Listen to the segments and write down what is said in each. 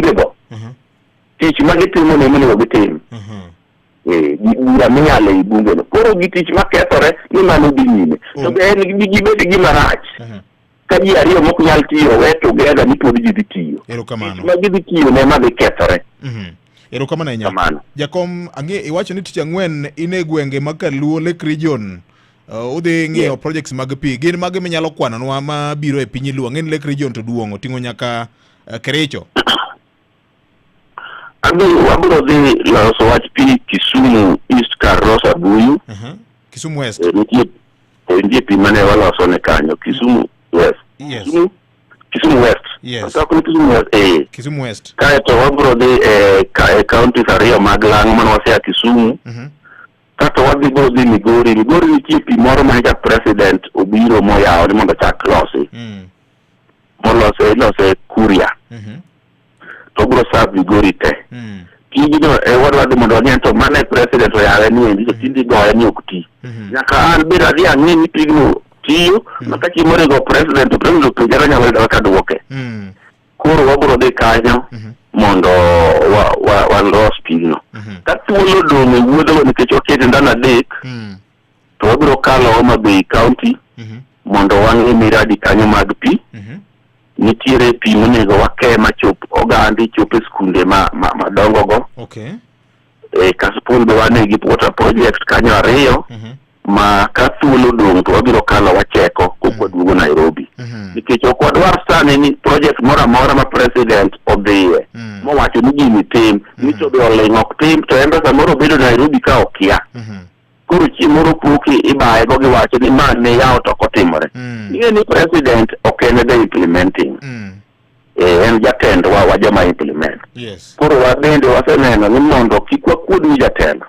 Go tich ma gitimo ne monego gitim. Bura minyalo ei bunge no koro gi tich makethore ni mano dhi nyime to be en gibed gima rach ka ji ariyo mok nyal tiyo we together ni pod ji dhi tiyo. Erokamano. Ma gidhi tiyo ne ma dhi kethore. Erokamano ahinya. Kamano. Jakom, ang'e iwacho ni tich ang'wen in e gwenge mag Kaluo Lake Region. Udhi ng'iyo projects mag pi. Gin mage minyalo kwanonwa ma biro e piny Luo? Ang'e ni Lake Region to duong', oting'o nyaka Kericho. Abiro dhi loso wach pi Kisumu East kar Rosa Buyu. Kisumu West. Nitie pi mane waloso ne kanyo Kisumu West. Kisumu West. Yes. Atako ni Kisumu West. Kisumu West. Kaeto wabiro dhi e counties ariyo mag Lang'o mane wasea Kisumu. Kato wadhi biro dhi Migori. Migori nitie pi moro ma nyocha president obiro moyawo ni mondo ochak losi. Molose ilose Kuria. To obiro serve Migori te. Tijno e wadwa dhi mondo wang'e to mane president oyawe ni endi to tinde igoye ni ok ti. Nyaka an bende adhi ang'e ni pigno tiyo ma ka chieng' moro igo president to president openja to anyalo yudo kaka duoke. Koro wabiro dhi kanyo mondo walos pigno. Ka thuolo odong' e wuodhgo nikech wakete ndalo 3 to wabiro kalo Homa Bay County mondo wang'i miradi kanyo mag pi. Nitiere pi monego wake machop ogandi chop e skunde madongo go. Kasipul be wan gi water project kanyo 2 ma ka thuolo odong' to wabiro kalo wacheko kok waduogo Nairobi. Nikech ok wadwar sani ni project moro amora ma president odhiye mowacho ni gini tim ni to be oling' ok tim to en be samoro obedo Nairobi ka okia. Koro chieng' moro puki ibaye go giwacho ni ma ne yawo to ok otimore. Ing'e ni president ok en the implementing. En jatendwa wa joma implement. Koro wabende waseneno ni mondo kik wakuod wi jatelo.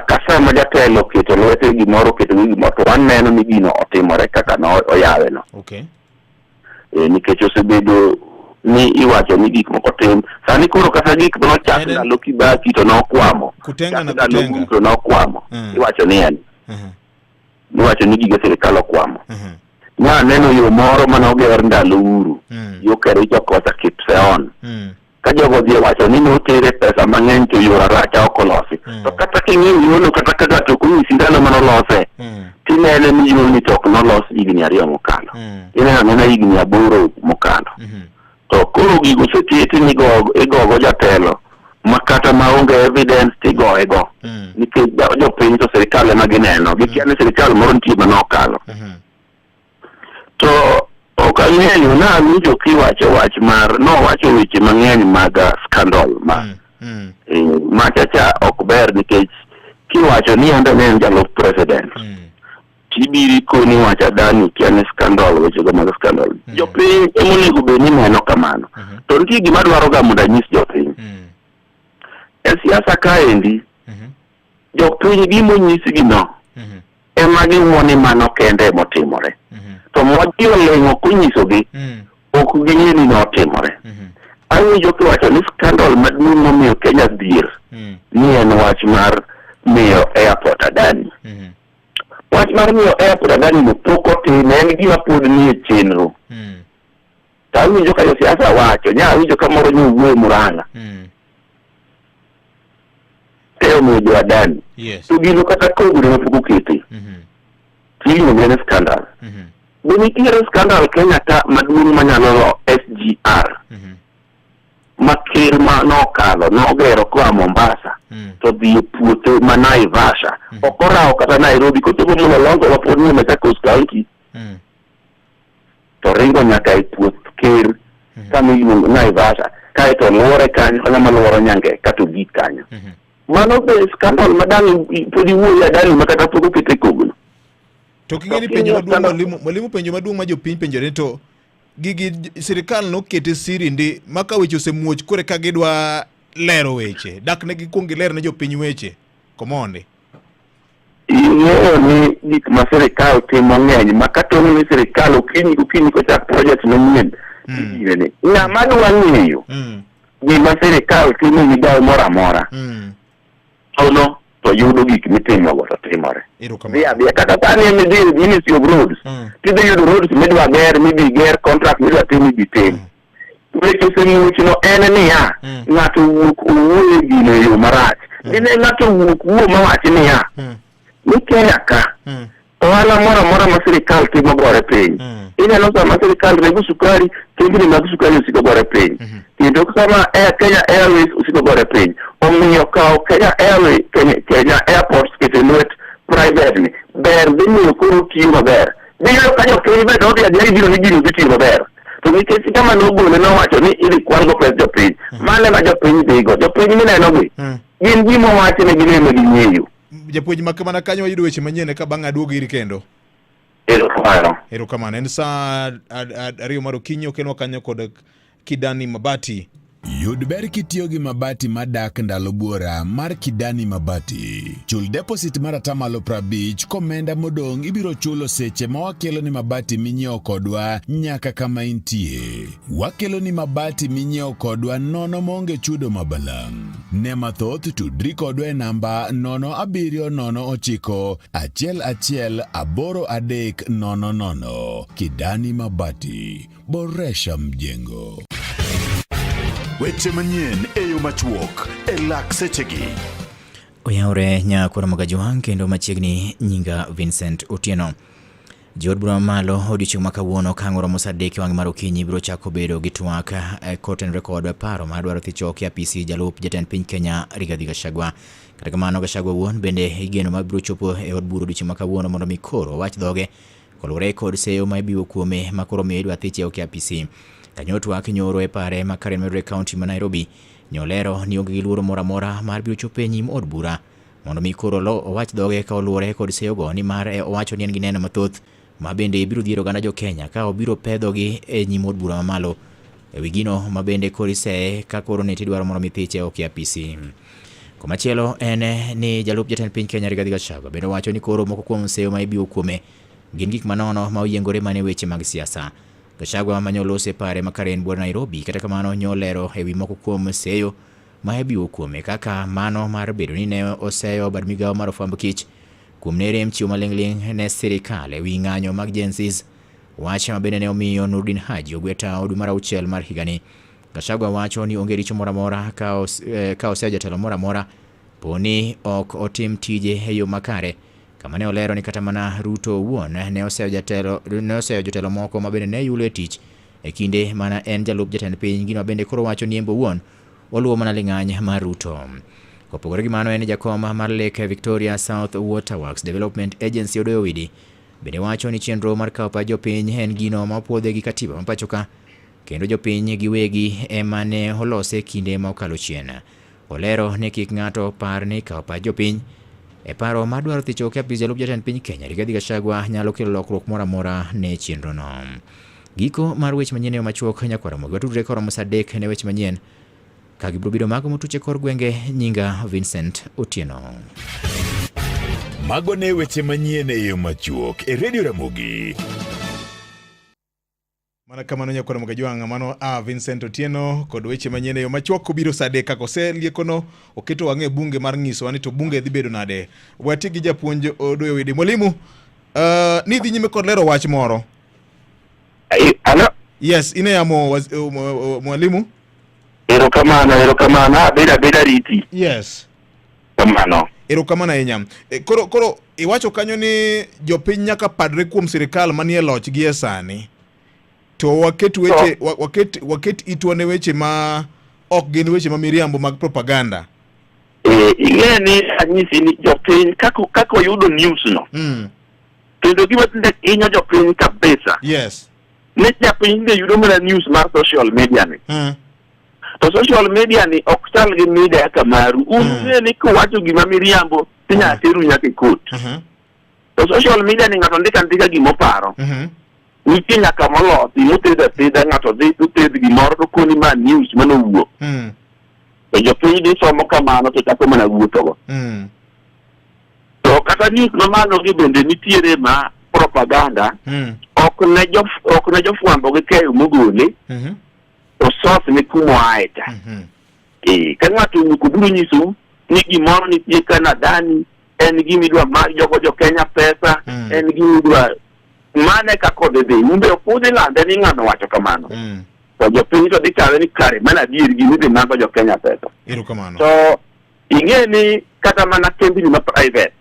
Ka sama jatelo oketo lwete gimoro, oketo gi gimoro, to waneno ni gino otimore kaka no oyawe no. Nikech osebedo ni iwacho ni gik moko tim. Sani koro kata gik manochak ndalo Kibaki to nokwamo. Kutenga na Chak ndalo kutenga. Uhuru to nokwamo. Iwacho ni en. Iwacho ni gige sirikal okwamo. Nya neno yo moro mane oger ndalo Uhuru. Yo Kericho kocha Kipseon. Ka jogo odhi owacho ni notere pesa mang'eny to yo Aracha ok olosi. To kata king'iyo yono kata ka ng'ato ok onyisi ndalo mane olose, tinene ni yoni to ok nolos higni 2 mokalo. Ineno anena higni 8 mokalo. To koro gigo oseketi ni igogo jatelo ma kata maonge evidence tigoye go. Nikech jopiny to sirikal ema gineno. Gikia ni sirikal moro nitie mane okalo. To ok ang'eyo na awinjo kiwacho wach mar nowacho weche mang'eny mag scandal ma machacha ok ber nikech kiwacho ni en ne en jalup president tibiri koni wacho Adani kia ni scandal wechego mag scandal. Jopiny ema onego bed ni neno kamano. To nitie gima dwaro ga mondo anyis jopiny. E siasa kaendi jopiny gima onyisgi no ema giwuo ni mano kende emotimore. To ma ji oling'o konyisogi ok ging'e ni notimore. Awinjo kiwacho ni scandal maduong' momiyo Kenya dhier ni en wach mar miyo airport Adani. Wach mar miyo airport Adani no pok otime, en gima pod nie chenro. To awinjo ka josiasa wacho, nya awinjo ka moro nyo wuoyo Murang'a. Te omiyo jo Adani. To gino kata kogno ma pok okete. Iluonge ni scandal. Be nitiere scandal Kenya ka maduong' manyalo lo SGR ma ker ma nokalo nogero koa Mombasa to dhi e puothe ma Naivasha. Ok orawo kata Nairobi kochopo Mlolongo ma pod nie Machakos County to ringo nyaka e puoth ker kama iluongo Naivasha kaeto luore kanyo kanyo maluoro Nyange kato gik kanyo. Mano be scandal ma dang' pod iwuoyo Adani ma kata pok okete kogno. To king'e ni penjo maduong' mwalimu, mwalimu penjo maduong' ma jopiny penjore to gigi sirikal nokete siri ndi ma ka weche osemuoch kore ka gidwa lero weche dak ne gikuong giler ne jopiny weche komondi. Ing'eyo ni gik ma sirikal timo ng'eny ma kata ni sirikal okinyi gokinyi kochak project manyien ibirene. Ng'ama dwa ng'eyo gima sirikal timo e migawo moro amora tono to yudo gik mitimogo to timore. Dhi adhiya kata sani en idhi e Ministry of Roads tidhi yudo roads midwa ger midhi ger contract midwa tim idhi tim. Weche osemuochno en niya, ng'ato owuok owuoyo e gino e yo marach. Dine ng'ato owuok wuo mawach niya, ni Kenya ka, ohala moro amora ma sirikal timo gore piny. Ineno sama sirikal rego sukari, kembni mag sukari osiko gore piny. Kendo sama Air Kenya Airways osiko gore piny. Omiyo kawo Kenya Airways, Kenya Airports keto e lwet private ni, ber dhi miyo koro tiyo maber. Diyudo ka jopiny bende odhi adiera gibiro ni gino dhi tiyo maber. To nikech kama nogole nowacho ni idhi kwal go pes jopiny. Mano ema jopiny dhigo. Jopiny minenogi, gin gima owachi ne gin ema ging'eyo. Japuonj mak mana kanyo wayudo weche manyien eka bang'e aduog iri kendo. Erokamano. Erokamano. En saa 2 mar okinyi okelwa kanyo kod Kidani Mabati. Yud ber kitiyo gi mabati madak ndalo buora mar Kidani Mabati. Chul deposit mar atamalo 50 komenda modong' ibiro chulo seche ma wakelo ni mabati minyiewo kodwa nyaka kama intie. Wakelo ni mabati minyiewo kodwa nono maonge chudo mabalang'. Ne mathoth tudri kodwa e namba 0709 11 83 00. Kidani Mabati. Boresha mjengo. Weche manyien e yo machuok e lak sechegi. Oyawre nyakora Mogajwang' kendo machiegni nyinga Vincent Otieno. Jood bura mamalo odiochieng' ma kawuono ka ang' oromo saa 3 e wang' mar okinyi biro chako bedo gi twak e kotenore kod paro mar dwaro thicho oko e apisi jalup jatend piny Kenya Rigathi Gachagua. Kata kamano Gachagua wuon bende igeno ma biro chopo e od bura odiochieng' ma kawuono mondo mi koro owach dhoge Koluwore kod seyo ma ibiwo kuome ma koro miyo idwa thiche ok e apisi. Kanyo twak nyoro e pare ma Karen mayudore e kaunti ma Nairobi nyolero ni onge gi luoro moro amora mar biro chopo e nyim od bura mondo mi koro owach dhoge ka oluwore kod seyogo nimar e owacho ni en gi neno mathoth ma bende biro dhiero oganda jo Kenya ka obiro pedhogi e nyim od bura mamalo e wi gino ma bende koro iseye ka koro ne tidwaro mondo mi thiche ok e apisi. Komachielo en ni jalup jatend piny Kenya Rigathi Gachagua bende owacho ni koro moko kuom seyo ma ibiwo kuome gin gik manono ma oyiengore mana e weche mag siasa. Gachagua ma nyoloso e pare ma Karen buore Nairobi kata kamano nyolero e wi moko kuom seyo ma ibiwo kuome kaka mano mar bedo ni ne oseyo bad migawo mar ofwamb kich kuom ne rem chiwo maling'ling' ne sirikal e wi ng'anyo mag Gen Zs, wach ma bende ne omiyo Nurdin Haji ogwe tao dwe mar auchiel mar higani. Gachagua wacho ni onge richo moro amora ka oseyo jatelo moro amora po ni ok otim tije e yo makare, kama ne olero ni kata mana Ruto owuon ne oseyo jatelo ne oseyo jotelo moko ma bende ne yulo e tich e kinde mana en jalup jatend piny, gino bende koro wacho ni embe owuon oluwo mana ling'any mar Ruto. Kopogore gi mano en jakom mar Lake Victoria South Waterworks Development Agency Odoyo Owidi bende wacho ni chenro mar kawo pach jopiny en gino ma opuodhe gi katiba ma pacho ka kendo jopiny giwegi ema ne olose kinde ma okalo chien. Olero ni kik ng'ato par ni kawo pach jopiny e paro mar dwaro thicho e apis jalup jatend piny Kenya Rigathi Gachagua nyalo kelo lokruok moro amora ne chenrono. Giko mar weche manyien e yo machuok nyakwar Ramogi watudre koromo saa 3 ne weche manyien ka gibiro bedo mago motuch e kor gwenge. Nyinga Vincent Otieno. Mago ne weche manyien e yo machuok e Radio Ramogi. Mana kamano nyakwar Mogajwang', mano a Vincent Otieno kod weche manyien e yo machuok obiro saa 3 kaka oseliekono oketo wang'e e bunge mar nyisowa ni to bunge dhi bedo nade. Wati gi japuonj Odoyo Widi. Mwalimu, ni dhi nyime kod lero wach moro. Ano? Yes, ine yamo mwalimu. Erokamano, erokamano, abedo abeda riti. Yes. Kamano. Erokamano ahinya. Koro iwacho kanyo ni jopiny nyaka padre kuom sirikal manie loch gie sani. To waket weche waket waket itwa ne weche ma ok gin weche ma miriambo mag propaganda. Ing'e ni anyisi ni jopiny kaka oyudo news no. Kendo gima tinde hinyo jopiny kabisa. Yes. Ni japiny be yudo mana news mar social media ni. To social media ni ok chal gi media kaka maru. Un ng'e ni kuwacho gima miriambo tinyalo teru nyaka e court. To social media ni ng'ato ndiko andika gima oparo. Nitie nyaka molosi mothedh athedha ng'ato dhi to thedh gimoro to koni ma news manowuok. To jopiny dhi somo kamano to chako mana wuothogo. To kata news mamalo gi bende nitiere ma propaganda ok ne jofwambo gi keyo mogole to source ni kumoae cha. Ka ng'ato owuok obiro nyisou ni gimoro nitie ka nadhani en gima idwa mar jogo jo Kenya pesa en gima idwa mane kaka odhi dhi un be ok udhi lande ni ng'ano wacho kamano. To jopiny to dhi kawe ni kare mana adier gini idhi mago jo Kenya pesa. Erokamano. To ing'e ni kata mana kembni ma private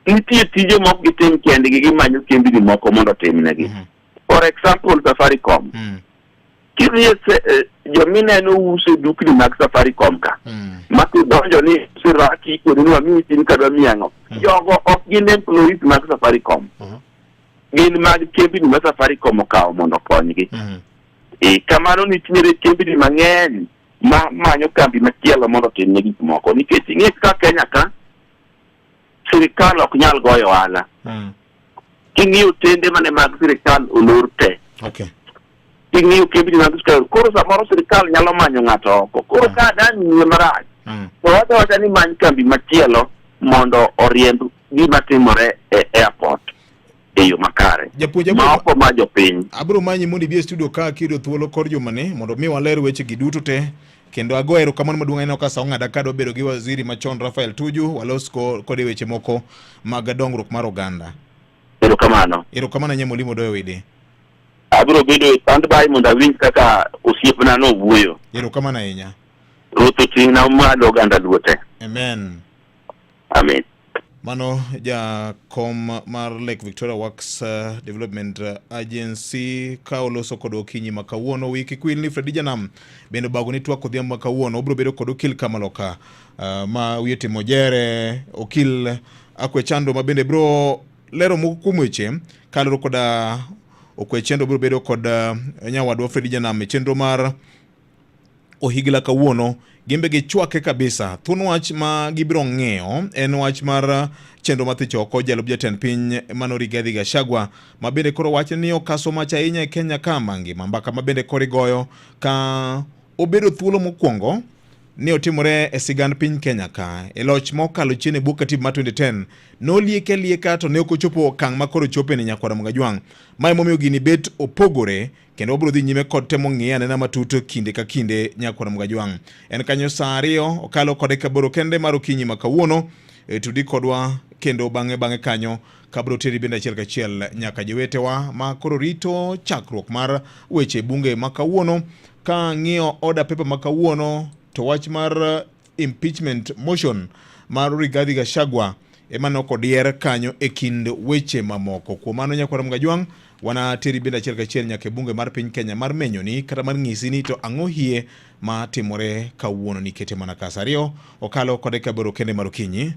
nitie tije mok gitim kendgi gimanyo kembni moko mondo otimnegi. For example Safaricom. Kidhi e jomineno uso e dukni mag Safaricom ka. Ma kidonjo ni siraki kodi ni wamiyi sim card wamiyi ang'o. Jogo ok gin employees mag Safaricom. Gin mag kembni ma Safaricom okawo mondo okonygi. Kamano nitiere kembni mang'eny ma manyo kambi machielo mondo otimne gik moko nikech ing'e kaka Kenya ka sirikal ok nyal goyo ohala. King'iyo tende mane mag sirikal olor te. King'iyo kembni mag sirikal koro samoro sirikal nyalo manyo ng'ato oko. Koro ka dang' ng'iye marach to wacho awacha ni many kambi machielo mondo oriemb gima timore e airport e yo makare. Japuonj ma ok oma jopiny. Abiro manyi mondo ibi e studio ka kiyudo thuolo kor jumani mondo mi waler weche gi duto te kendo ago erokamano maduong' aneno ka sa ong'ada ka dwa bedo gi waziri machon Raphael Tuju walos kode weche moko mag dongruok mar oganda. Erokamano. Erokamano ahinya Mwalimu Odoyo Widi. Abiro bedo e standby mondo awinj kaka osiepna no wuoyo. Erokamano ahinya. Ruoth oting'na malo oganda luo te. Amen. Amen. Mano jakom mar Lake Victoria Works Development Agency ka oloso kod okinyi ma kawuono. Wiki kwil ni Fredi Janam bende obago ni twak odhiambo ma kawuono. Obiro bedo kod okil Kamaloka ma wiye timo jere, okil Akwe Chando ma bende biro lero moko kuom weche kaluwore koda Okwe Chendo biro bedo kod nyawadwa Fredi Janam e chenro mar Ohigla kawuono. Gimbe gichwake kabisa. Thuon wach ma gibiro ng'iyo en wach mar chenro mar thicho oko jalup jatend piny mano Rigathi Gachagua ma bende koro wach ni okaso mach ahinya e Kenya ka mangima. Mbaka ma bende koro igoyo ka obedo thuolo mokwongo ni otimore e sigand piny Kenya ka e loch mokalo chien e bwo katiba mar 2010 nolieke lieka to ne ok ochopo okang' ma koro chope ni nyakwara Mgajwang'. Mae momiyo gini bet opogore kendo wabiro dhi nyime kod temo ng'iye anena matut kinde ka kinde nyakwara Mgajwang'. En kanyo saa 2 okalo kod dakika 8 kende mar okinyi ma kawuono. Tudi kodwa kendo bang'e bang'e kanyo kabiro teri bende achiel kachiel nyaka jowetewa ma koro rito chakruok mar weche bunge ma kawuono. Ka ng'iyo order paper ma kawuono to wach mar impeachment motion mar Rigathi Gachagua ema ne ok odier kanyo e kind weche mamoko. Kuom mano nyakwara Mgajwang' wanateri bende achiel kachiel nyaka e bunge mar piny Kenya mar menyoni kata mar ng'isi ni to ang'o hie ma timore kawuono nikete mana ka saa 2 okalo kod dakika 8 kende mar okinyi.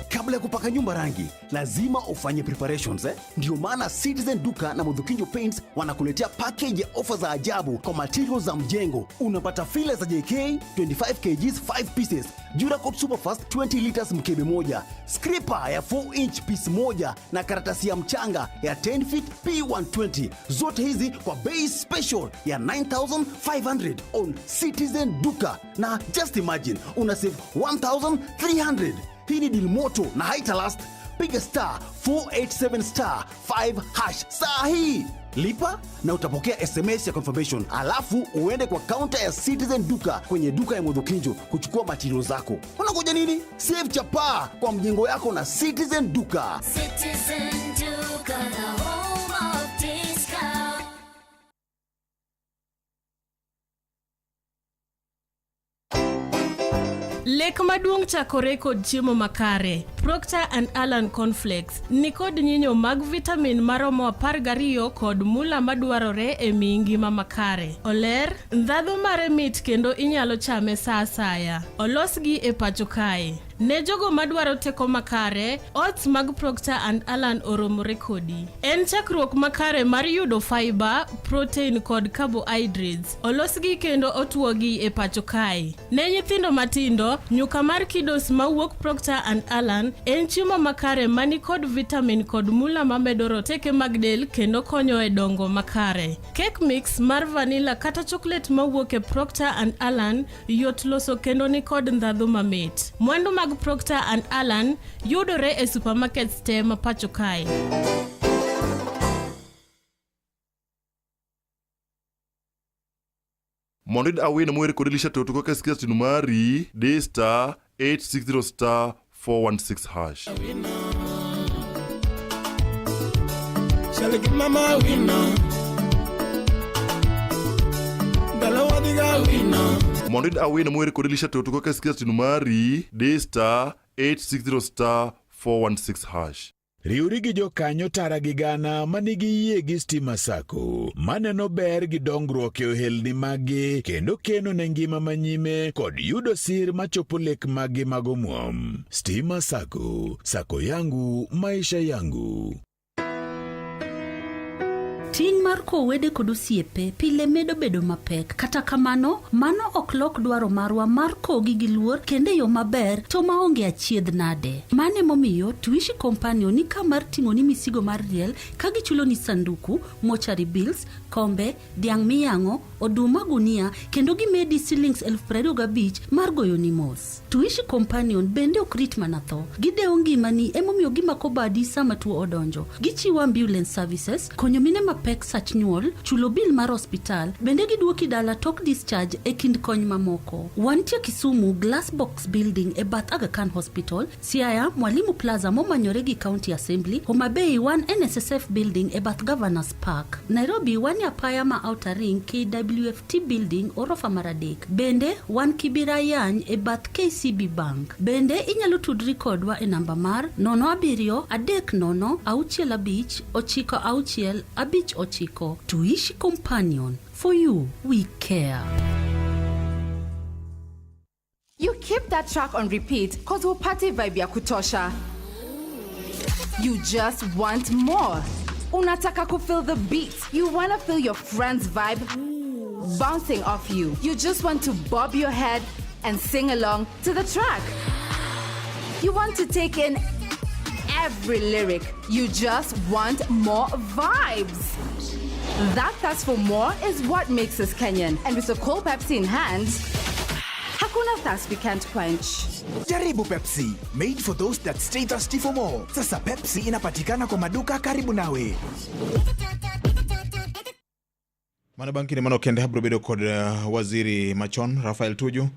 Kabla ya kupaka nyumba rangi, lazima ufanye preparations, eh? Ndio maana Citizen Duka na Muthukinjo Paints wanakuletea package ya ofa za ajabu kwa materials za mjengo. Unapata filler za JK 25 kgs 5 pieces, Duracoat Superfast 20 liters mkebe moja, scraper ya 4 inch piece moja na karatasi ya mchanga ya 10 feet P120. Zote hizi kwa bei special ya 9500 on Citizen Duka. Na just imagine una save 1300. Hii ni deal moto na haita last. Piga star 487 star 5 hash saa hii. Lipa na utapokea SMS ya confirmation. Alafu uende kwa counter ya Citizen Duka kwenye duka ya Muthukinjo kuchukua material zako. Unangoja nini? Save chapaa kwa mjengo yako na Citizen Duka. Citizen Duka, the home of discount. Lek maduong' chakore kod chiemo makare. Procter and Allan Cornflakes nikod nyinyo mag vitamin maromo 12 kod mula madwarore e miyi ngima makare. Oler, ndhadhu mare mit kendo inyalo chame sa asaya. Olosgi e pacho kae. Ne jogo madwaro teko makare, oats mag Procter and Allan oromore kodi. En chakruok makare mar yudo fiber, protein kod carbohydrates. Olosgi kendo otuogi e pacho kae. Ne nyithindo matindo, nyuka mar Kiddos mawuok Procter and Allan en chiemo makare mani kod vitamin kod mula mamedo roteke mag del kendo konyo e dongo makare. Cake mix mar vanilla kata chocolate mawuok e Procter and Allan yot loso kendo ni kod ndhadhu mamit. Mwandu mag Procter and Allan yudore e supermarkets te ma pacho kae. Mondo iyud Awino mower kod Elisha Toto kaka isikiza tune mari, di star 860 star 416 hash. Chal gi mama wino. Ndalo wadhi ga wino. Mondo iyud Awino mower kod Elisha Toto kaka sikiza tino mari, di star 860 star 416 hash. Riwri gi jokanyo tara gi gana ma nigi yie gi Stima Sacco, maneno ber gi dongruok e ohelni maggi kendo keno ne ngima manyime kod yudo sir machopo lek maggi mag omuom. Stima Sacco, Sacco yangu, maisha yangu. Ting' mar kowo wede kod osiepe pile medo bedo mapek. Kata kamano, mano ok lok dwaro marwa mar kowogi gi luor kendo e yo maber to maonge achiedh nade. Mano emomiyo Tuishi Companion ni ka mar ting'oni misigo mar riel ka gichuloni sanduku, mortuary bills, kombe, dhiang' miyang'o, oduma gunia kendo gimedi silings 25,000 mar goyoni mos. Tuishi Companion bende ok rit mana tho. Gidewo ngimani emomiyo gimako badi sama tuo odonjo. Gichiwo ambulance services, konyo mine mapek sach nyuol, chulo bill mar osiptal, bende giduoki dala tok discharge e kind kony mamoko. Wantie Kisumu Glass Box Building e bath Aga Khan Hospital, Siaya, Mwalimu Plaza momanyore gi County Assembly, Homa Bay wan NSSF Building e bath Governors Park. Nairobi wan e apaya ma Outer Ring KWFT Building orofa mar adek. Bende wan Kibira Yany e bath KCB Bank. Bende inyalo tudri kodwa e namba mar 07 30 65 96 59. Tuishi Companion. For you, we care. You keep that track on repeat cause hupati vibe ya kutosha. You just want more. Unataka ku feel the beat. You wanna feel your friend's vibe bouncing off you. You just want to bob your head and sing along to the track. You want to take in every lyric. You just want more vibes. That thirst for more is what makes us Kenyan. And with a cold Pepsi in hand, hakuna thirst we can't quench. Jaribu Pepsi, made for those that stay thirsty for more. Sasa Pepsi inapatikana kwa maduka karibu nawe. Mano bang' kinde manok kende abiro bedo kod waziri machon Rafael Tuju.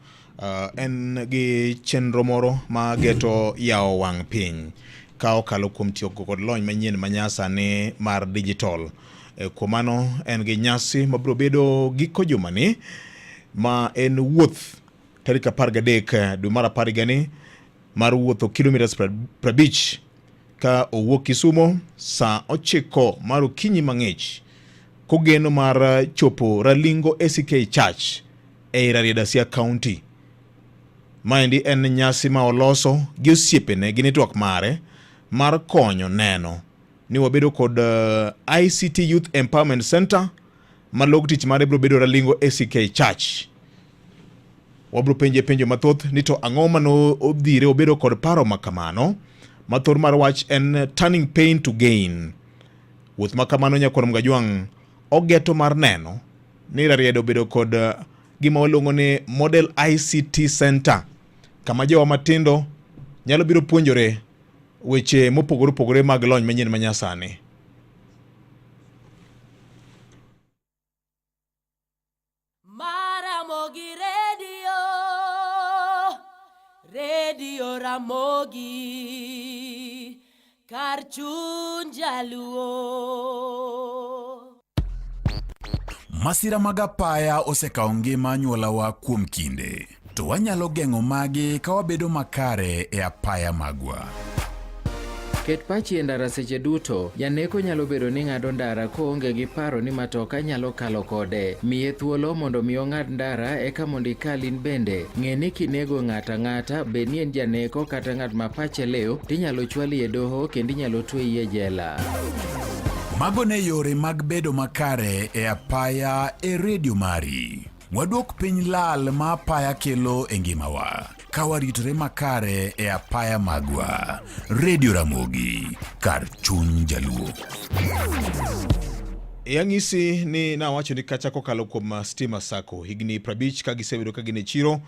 En gi chenro moro ma geto yawo wang' piny ka okalo kuom tiyo kod lony manyien manyasani mar digital. Kuom mano en gi nyasi mabiro bedo giko jumani ma en wuoth tarik 13 dwe mar 10 higani mar wuotho kilomitas 50 ka owuok Kisumo saa 9 mar okinyi mang'ich kogeno mar chopo Ralingo ACK Church ei Rarieda Siaya County. Maendi en nyasi ma oloso gi osiepene gi network mare mar konyo neno ni wabedo kod ICT Youth Empowerment Center ma log tich mare biro bedo Ralingo ACK Church. Wabiro penje penjo mathoth ni to ang'o mano odhire obedo kod paro ma kamano. Mathor mar wach en turning pain to gain. Wuoth ma kamano nyakwar Mgajwang' ogeto mar neno ni Rarieda obedo kod gima waluongo ni Model ICT Center kama jowa matindo nyalo biro puonjore weche mopogore opogore mag lony manyien manyasani. Maramogi Radio, Radio Ramogi, kar chuny jaluo. Masira mag apaya osekawo ngima anyuolawa kuom kinde, to wanyalo geng'o magi ka wabedo makare e apaya magwa. Ket pachi e ndara seche duto. Janeko nyalo bedo ni ng'ado ndara koonge gi paro ni matoka nyalo kalo kode. Miye thuolo mondo mi ong'ad ndara eka mondo ikal in bende. Ng'e ni kinego ng'ato ang'ata, bed ni en janeko kata ng'at ma pache liw, tinyalo chwali e doho kendo inyalo tweyi e jela. Mago ne yore mag bedo makare e apaya e redio mari. Waduok piny lal ma apaya kelo e ngimawa ka waritore makare e apaya magwa. Redio Ramogi, kar chuny jaluo. E ang'isi ni nawacho ni kacha kokalo kuom Stima Sacco higni 50 ka gisebedo ka gin e chiro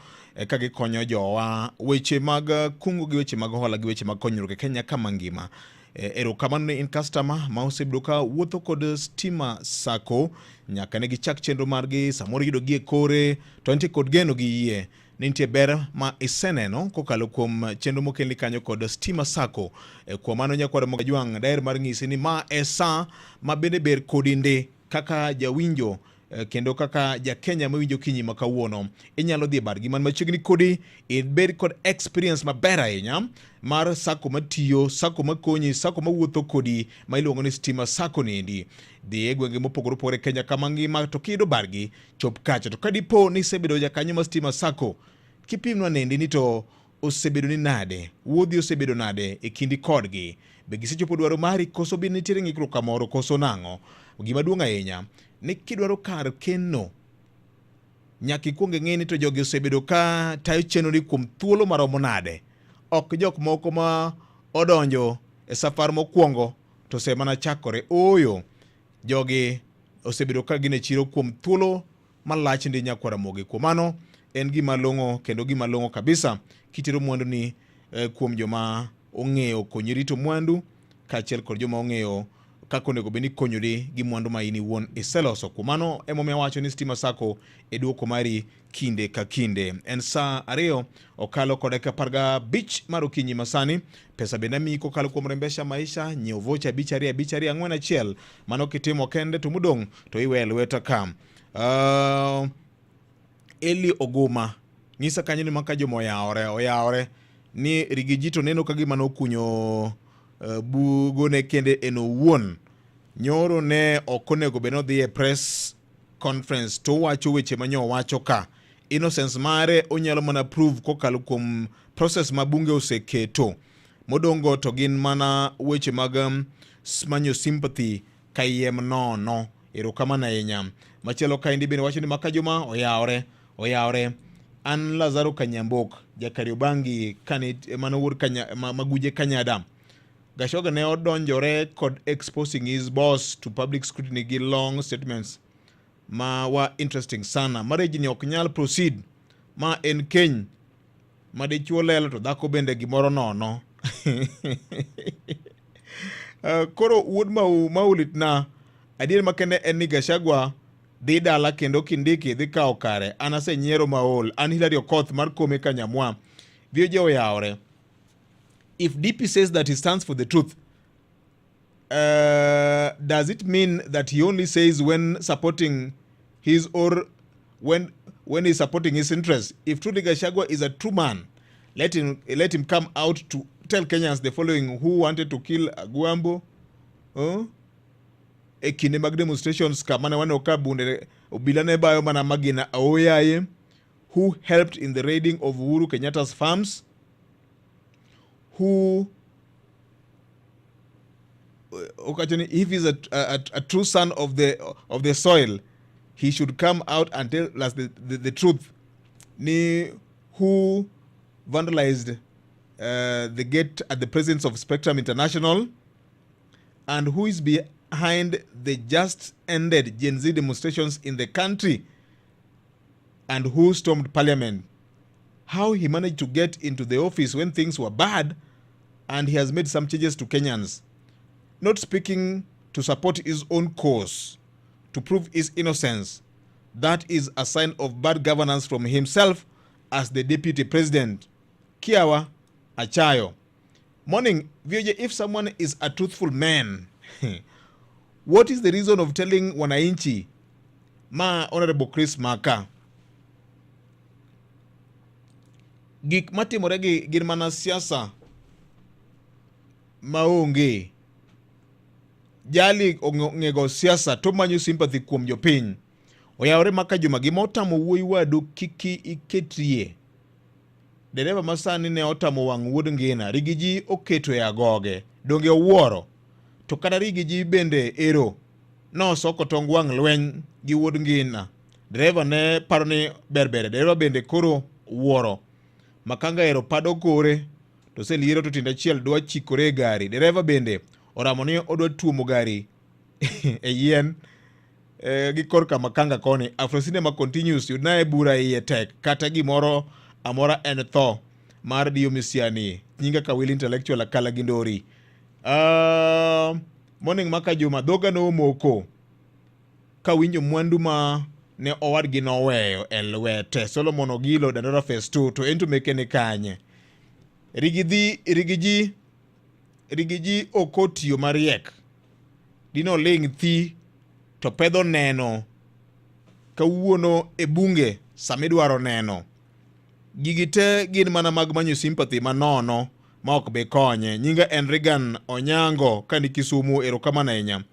ka gikonyo jowa weche mag kungo gi weche mag hola gi weche mag konyruok e Kenya kama ngima. Erokamano ne in customer ma osebedo ka wuotho kod Stima Sacco nyaka ne gichak chenro margi, samoro iyudo gi e kore to entie kod geno gi yie ni nitie ber ma iseneno kokalo kuom chenro mokelni kanyo kod Stima Sacco. E, kuom mano nyakwar Mogajwang' daher mar ng'isi ni ma e sa ma bende ber kodi ndi kaka jawinjo eh, kendo kaka ja Kenya mawinjo kinyi ma kawuono inyalo dhi e badgi man machiegni kodi ibed kod experience maber ahinya mar sako matiyo sako makonyi sako mawuotho kodi ma iluongo ni Stima Sacco niendi dhi e gwenge mopogore opogore Kenya kama ngima to kiyudo bargi chop kacha to kadipo ni isebedo jakanyo mar Stima Sacco kipimnwa nendi ni to osebedo ni nade wuodhi osebedo nade e kindi kodgi be gisechopo dwaro mari koso be nitiere ng'ikruok kamoro koso nang'o gima duong' ahinya ni kidwaro kar keno nyaka ikwong ing'e ni to jogi osebedo ka tayo chenro ni kuom thuolo maromo nade ok jok moko ma odonjo e safar mokwongo to osemana chakore ooyo jogi osebedo ka gin e chiro kuom thuolo malach ndi nyakwar Ramogi. Kuom mano en gima long'o kendo gima long'o kabisa kitero mwandu ni eh, kuom joma ong'eyo konyi rito mwandu kaachiel kod joma ong'eyo kaka onego bed ni konyori gi mwandu ma in iwuon iseloso. Kuom mano emomiyo awacho ni Stima Sacco e duoko mari kinde ka kinde. En saa ariyo okalo kod dakika 15 mar okinyi masani. Pesa bende amiyi kokalo kuom Rembesha Maisha, nyiew vocha 5 2 5 2 4 1. Mano kitimo kende to modong' to iwe e lweta ka. Eli Oguma nyisa kanyo ni maka joma oyawore oyawore ni Rigiji to neno ka gima nokunyo bugone kende en owuon. Nyoro ne ok onego bed ni odhi e press conference to owacho weche ma nyo owacho ka. Innocence mare onyalo mana prove kokalo kuom process ma bunge oseketo. Modong'go to gin mana weche mag manyo sympathy kayiem nono. Erokamano ahinya. Machielo kaendi bende wacho ni maka juma oyawore oyawore. An Lazaro Kanyambok ja Kariobangi kane mano wuod Kanya, Maguje Kanyada. Gachagua ne odonjore kod exposing his boss to public scrutiny gi long statements ma wa interesting sana. Marriage ni ok nyal proceed. Ma en keny ma dichuo lelo to dhako bende gimoro nono. Koro wuod Maulit na adier makende en ni Gachagua dhi dala kendo Kindiki dhi kawo kare. An asenyiero maol. An Hilary Okoth mar Kome Kanyamwa. VOJ oyawore. If DP says that he stands for the truth, does it mean that he only says when supporting his or when he's supporting his interests? If truly Gachagua is a true man, let him come out to tell Kenyans the following: who wanted to kill Agwambo? Huh? E kinde mag demonstrations kama ne waneno ka bunde obila ne bayo mana magina aoyaye, who helped in the raiding of Uhuru Kenyatta's farms, who okacho ni if he's a true son of the soil, he should come out and tell us the truth. Ni who vandalized the gate at the presence of Spectrum International, and who is behind the just ended Gen Z demonstrations in the country, and who stormed parliament. How he managed to get into the office when things were bad, and he has made some changes to Kenyans. Not speaking to support his own cause, to prove his innocence. That is a sign of bad governance from himself as the deputy president. Kiawa Achayo. Morning, VOJ, if someone is a truthful man, what is the reason of telling wananchi ma Honorable Chris Maka? Gik matimore gi gin mana siasa maonge. Jali ong'ego siasa to manyo sympathy kuom jopiny. Oyawore maka juma gima otamo wuoyi wadu kiki iketrie. Dereva masani ne otamo wang' wuod ngina, Rigiji oketo e agoge. Donge owuoro? To kata Rigiji bende ero nosoko tong wang' lweny gi wuod ngina. Dereva ne paro ni berbere, dereva bende koro wuoro. Makanga ero pado kore to seliero to tiende achiel dwa chikore e gari. Dereva bende oramo ni odwa tuomo gari e yien gi korka makanga koni. Afro Cinema continues, yudnae bura iye tek kata gimoro amora en tho mar Dio Misiani. Nyinga Kawili Intellectual Akala Gindori. Morning maka Juma, dhoga nomoko kawinjo mwandu ma ne owadgi noweyo e lwete. Solomon Ogilo Dandora Phase 2 to en to meke ni kanye? Rigidhi rigiji rigiji ok otiyo mariek. Dino ling thi to pedho neno kawuono e bunge sama idwaro neno. Gigi te gin mana mag manyo sympathy manono ma ok bi konye. Nyinga en Regan Onyango ka ni Kisumu, erokamano ahinya.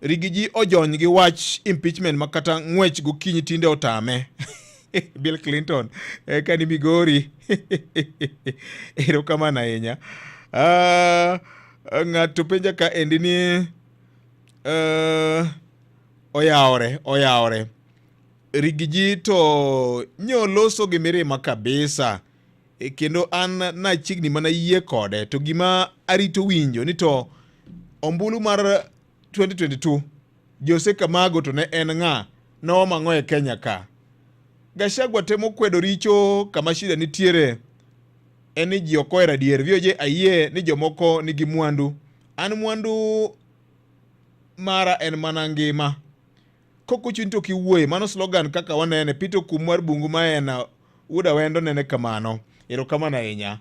Rigiji ojony gi wach impeachment ma kata ng'wech gokinyi tinde otame. Bill Clinton eh, ka ni Migori. Erokamano ahinya. Uh, ng'ato penja ka endi ni uh, oyawore oyawore Rigiji to nyoloso gi mirima kabisa e, kendo an nachiegni mana yie kode to gima arito winjo ni to ombulu mar 2022 Jose Kamago to ne en ng'a nooma ang'o e Kenya ka Gachagua temo kwedo richo kama shida nitiere en ni ji ok ohero adier VOJ ayie ni jomoko nigi mwandu an mwandu mara en mana ngima Kok ochuni to kiwuoye, mano slogan kaka wanene. Peter Okum mar Bungu Maena, wuod Awendo nene kamano. Erokamano ahinya.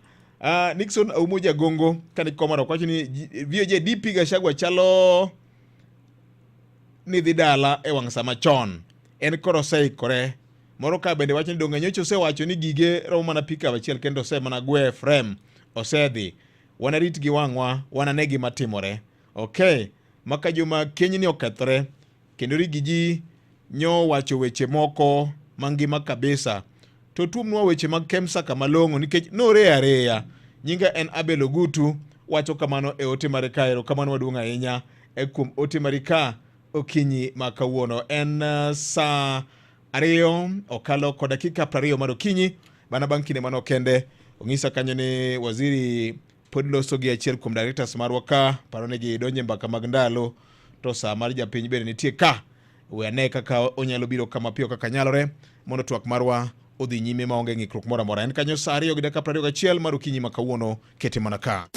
Nixon Aumo Jagongo kane Komarok wacho ni VOJ DP Gachagua chalo ni dhi dala e wang' sama chon. En koro oseikore. Moro ka bende wacho ni donge nyocha osewacho ni gige romo mana pickup achiel kendo ose mana gwe frame osedhi. Wanarit gi wang'wa, wanane gima timore. Okay, maka juma kenyni okethore kendo Rigiji nyo wacho weche moko mangima kabisa to tuomnwa weche mag Kemsa kama long'o nikech noreya areya. Nyinga en Abel Ogutu wacho kamano e ote mare ka. Erokamano maduong' ahinya e kuom ote mari ka okinyi ma kawuono. En saa 2 okalo kod dakika 20 mar okinyi. Mana bang' kinde mano kende onyisa kanyo ni waziri pod loso gi achiel kuom directors marwa ka paro ni gidonje mbaka mag ndalo to saa mar japiny bende nitie ka we ane kaka onyalo biro kama piyo kaka nyalore mondo twak marwa odhi nyime maonge ng'ikruok moro amora. En kanyo saa 2 gi dakika 21 mar okinyi ma kawuono, kete mana ka.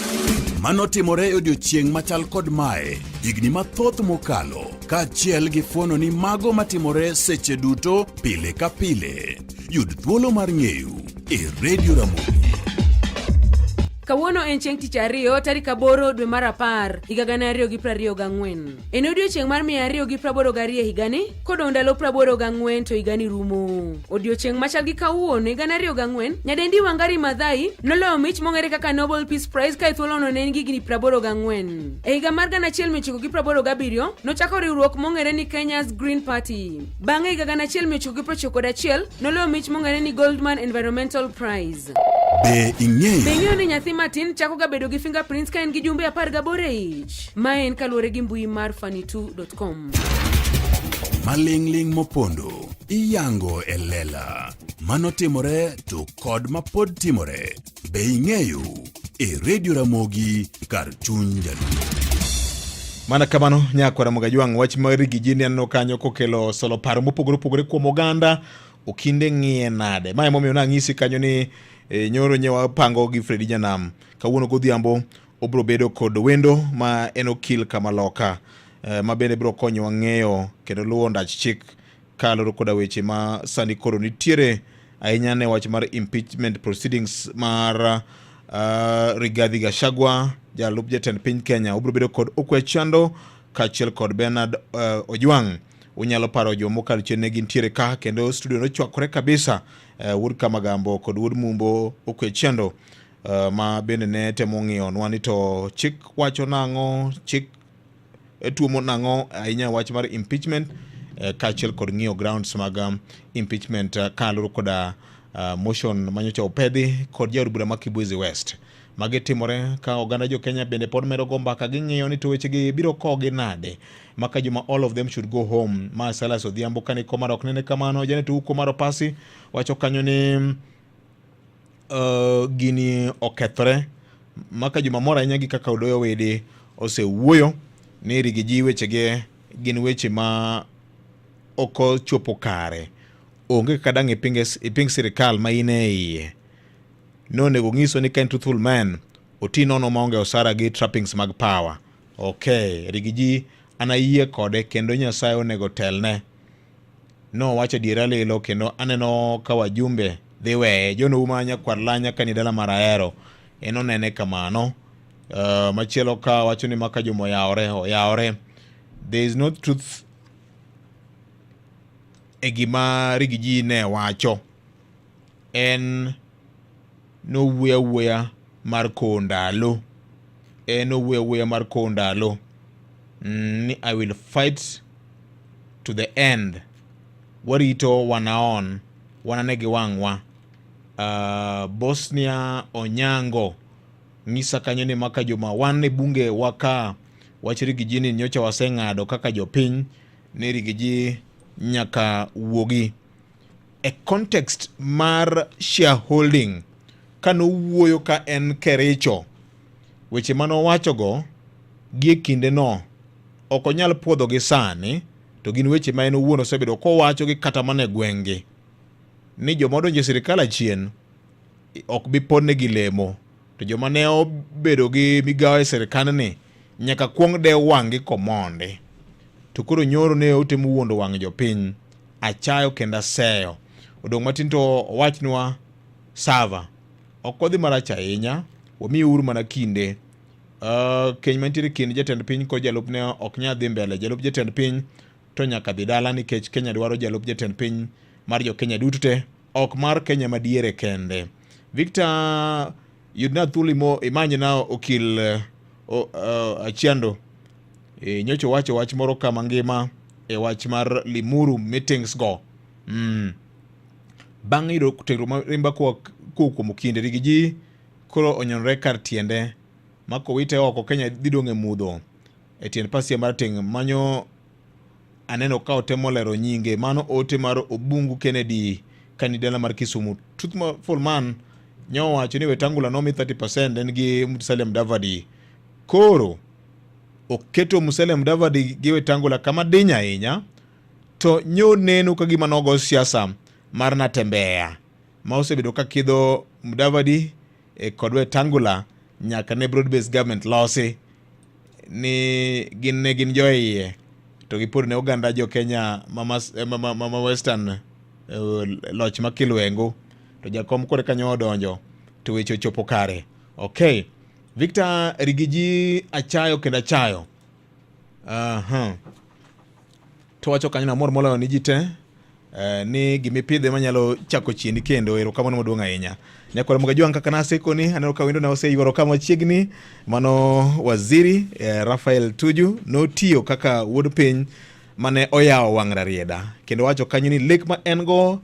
Mano timore e odiechieng' machal kod mae higni mathoth mokalo, kaachiel gi fuono ni mago matimore seche duto pile ka pile. Yud thuolo mar ng'eyo e Radio Ramogi. Kawuono en chieng' tich ariyo tarik 8 dwe mar 10 higa 2024. En odiechieng' mar 282 e higani, kodong' ndalo 84 to higani rumo. Odiechieng' machal gi kawuono e 2004, nyadendi Wangari Maathai noloyo mich mong'ere kaka Nobel Peace Prize ka e thuolono ne en gi higni 84. E higa mar 1987, nochako riwruok mong'ere ni Kenya's Green Party. Bang'e higa 1991, noloyo mich mong'ere ni Goldman Environmental Prize. Be ing'eyo? Be ing'eyo ni nyathi matin chako ga bedo gi fingerprints ka en gi jumbe 18 e ich? Mae en kaluwore gi mbui mar funny2.com. Maling'ling' mopondo iyango e lela. Mano timore to kod mapod timore. Be ing'eyo? E Radio Ramogi kar chuny Jaluo. Mana kamano nyakwara Mogajwang' wach mar Rigiji ni aneno kanyo kokelo solo paro mopogore opogore kuom oganda okinde ng'iye nade. Ma emomiyo nang'isi kanyo ni e, nyoro nye wapango gi Fredi Nyanam kawuono godhiambo obro bedo kod wendo ma en okil kamaloka e, ma bende biro konyowa ng'eyo kendo luwo ndach chik kaluwore koda weche ma sani koro nitiere ahinya ne wach mar impeachment proceedings mar Rigathi Gachagua jalup jatend piny Kenya. Obiro bedo kod Okwe Chando kaachiel kod Bernard Ojwang'. Unyalo paro joma mokalo chien ne gintiere ka kendo studio nochwakore kabisa. Wuod Kamagambo kod Wuod Mumbo Okwe Chando ma bende ne temo ng'iyonwa ni to chik wacho nang'o, chik tuomo nang'o ahinya wach mar impeachment kaachiel kod ng'iyo grounds mag impeachment kaluwore koda motion manyocha opedhi kod jaod bura ma Kibwezi West. Magi timore ka oganda jo Kenya bende pod medo go mbaka ging'iyo ni to wechegi biro kogi nade maka juma all of them should go home. Ma Silas Odhiambo kane Komarok nene kamano. Janet Ouko mar Opasi wacho kanyo ni gini okethore maka juma mor ahinya gi kaka Odoyo Wede osewuoyo ni Rigiji wechege gin weche ma ok ochopo kare. Onge kaka dang' iping sirikal ma in e iye. Nonego ng'iso ni ka en truthful man oti nono maonge osara gi trappings mag power. Okay, Rigiji an ayie kode kendo Nyasaye onego telne. Nowacho adiera lilo kendo aneno ka wajumbe dhi weye. John Ouma nyakwar Lanya ka ni dala mar Ahero en onene kamano. Machielo ka wacho ni maka juma oyawore oyawore. There is no truth e gima Rigiji ne wacho. En nowuoyo awuoya mar kowo ndalo. En owuoyo awuoya mar kowo ndalo. Ni I will fight to the end. Warito wanaon, wanane gi wang'wa. Bosnia Onyango ng'isa kanyo ni maka juma wan e bunge waka wach Rigiji ni nyocha waseng'ado kaka jopiny ni Rigiji nyaka wuogi. E context mar shareholding kanowuoyo ka en Kericho, weche manowachogo gie kindeno ok onyal puodho gi sani, to gin weche ma en owuon osebedo kowacho gi kata mana e gweng'gi ni joma odonjo e sirikal achien ok bi ponnegi lemo, to joma ne obedo gi migawo e sirikandni nyaka kuong dew wang'gi komondi. To koro nyoro ne otemo wuondo wang' jopiny, achayo kendo aseyo. Odong' matin to owachnwa sava. Ok odhi marach ahinya, wamiuru mana kinde. Keny mantiere kind jatend piny kod jalupne ok nyal dhi mbele. Jalup jatend piny to nyaka dhi dala nikech Kenya dwaro jalup jatend piny mar jo Kenya duto te, ok mar Kenya madiere kende. Victor yudna thuolo imo imanyna okil Achiando. Nyocha owacho wach moro kama ngima e wach mar Limuru meetings go. Bang' yudo tegruok marimba koa kuom Okinde, Rigiji koro onyonore kar tiende ma kowite oko Kenya dhi dong' e mudho e tiend pasia mar teng' manyo aneno ka otemo lero nyinge. Mano ote mar Obungu Kennedy kani dala mar Kisumu. Truthful man nyo owacho ni Wetangula nomi 30% en gi Musalia Mudavadi. Koro oketo Musalia Mudavadi gi Wetangula kama diny ahinya to nyo neno ka gima nogo siasa mar Natembeya ma osebedo ka kidho Mudavadi kod Wetangula nyaka ne broad based government losi ni gin ne gin joiye to gipod ne oganda jo Kenya ma Western loch ma Kilwengo to jakom kore kanyo odonjo to weche ochopo kare. Okay. Victor Rigiji achayo kendo achayo. To wacho kanyo namor moloyo ni ji te ni gimipidhe manyalo chako chiendi kendo. Erokamano maduong' ahinya. Nyakwar Mugajwang' kaka nasekoni aneno ka wendo na oseyuoro ka machiegni. Mano waziri Raphael Tuju notiyo kaka wuod piny mane oyawo wang' Rarieda kendo wacho kanyo ni lek ma en go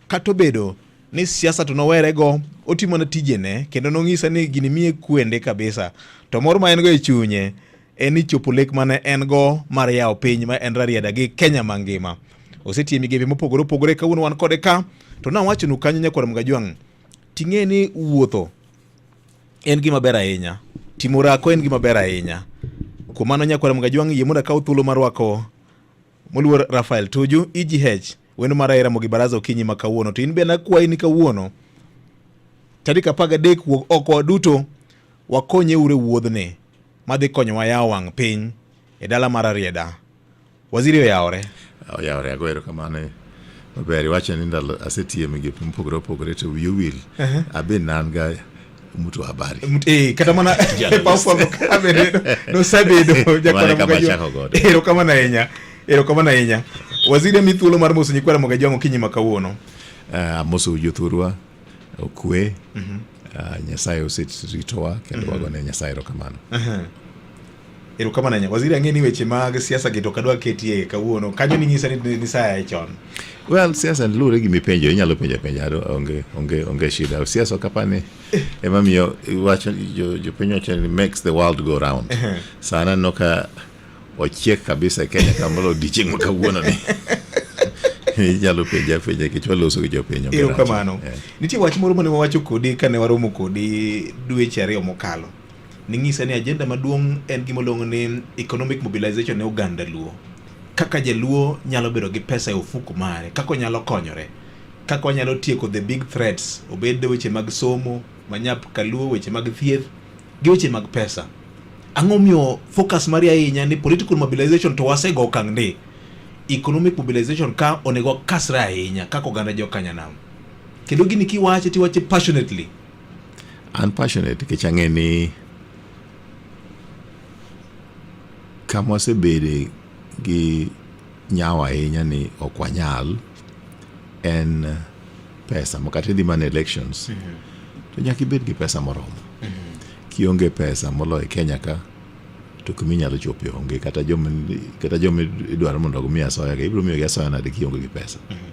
kata obedo ni siasa to nowerego, otimo na tijene kendo nong'isa ni gini miye kwende kabisa. To mor ma en go e chunye en ni chopo lek mane en go mar yawo piny ma en Rarieda gi Kenya mangima. Osetiyo e migepe mopogore opogore, kawuono wan kode ka. To nawachonu kanyo nyakwar Mgajwang', ting'e ni wuotho en gima ber ahinya, timo orako en gima ber ahinya. Kuom mano nyakwar Mgajwang' yie mondo akaw thuolo mar rwako moluor Raphael Tuju EGH wendo mar Ramogi Baraza okinyi ma kawuono. To in be nakwayi ni kawuono tarik 13 wuog oko waduto wakonye uru e wuodhni madhi konyowa yawo wang' piny e dala mar Rarieda. Waziri oyawore. Oyawore, ago erokamano maber. Iwacho ni ndalo asetiyo e migepe mopogore opogore to wiyi owil. Abe nan ga mtu wa habari. Kata mana e paw fwambo ka bende nosebedo Mano e kama achako godo. Erokamano ahinya. Erokamano ahinya. Waziri ami thuolo mar moso nyikwa Ramogi Ajwang' okinyi ma kawuono. Amoso jothurwa okwe. Nyasaye oseritowa kendo wagone Nyasaye erokamano. Erokamano ahinya. Waziri ang'e ni weche mag siasa gi to ok adwa ketie kawuono. Kanyo ning'isa ni nisaya chon. Well, siasa luwore gi mipenjo, inyalo penjo apenja, onge shida. Siasa ok apani ema miyo iwacho jopiny wacho ni makes the world go round. Sana aneno ka ochiek kabisa e Kenya kamoro odiochieng' ma kawuono ni. Inyalo penja apenja nikech waloso gi jopiny. Onge rach. Erokamano. Nitie wach moro mane wawacho kodi kane waromo kodi dweche ariyo mokalo. Ning'isa ni agenda maduong' en gima iluongo ni economic mobilization ne oganda Luo. Kaka jaluo nyalo bedo gi pesa e ofuku mare, kaka onyalo konyore, kaka wanyalo tieko the big threats, obed weche mag somo, manyap kaluo, weche mag thieth, gi weche mag pesa. Ang'o miyo focus mari ahinya ni political mobilization to wasego okang' ndi? Economic mobilization ka onego kasre ahinya kaka oganda jokanyanam. Kendo gini kiwache tiwache passionately. An passionate nikech ang'e ni kama wasebede gi nyawo ahinya ni ok wanyal en pesa ma kata idhi mana elections mm -hmm. to nyaka ibed gi pesa moromo mm -hmm. kionge pesa moloyo e Kenya ka to kuma inyalo chope onge kata joma kata joma idwaro mondo omi asoya ga ibiro miyogi asoya nade kionge gi pesa mm -hmm.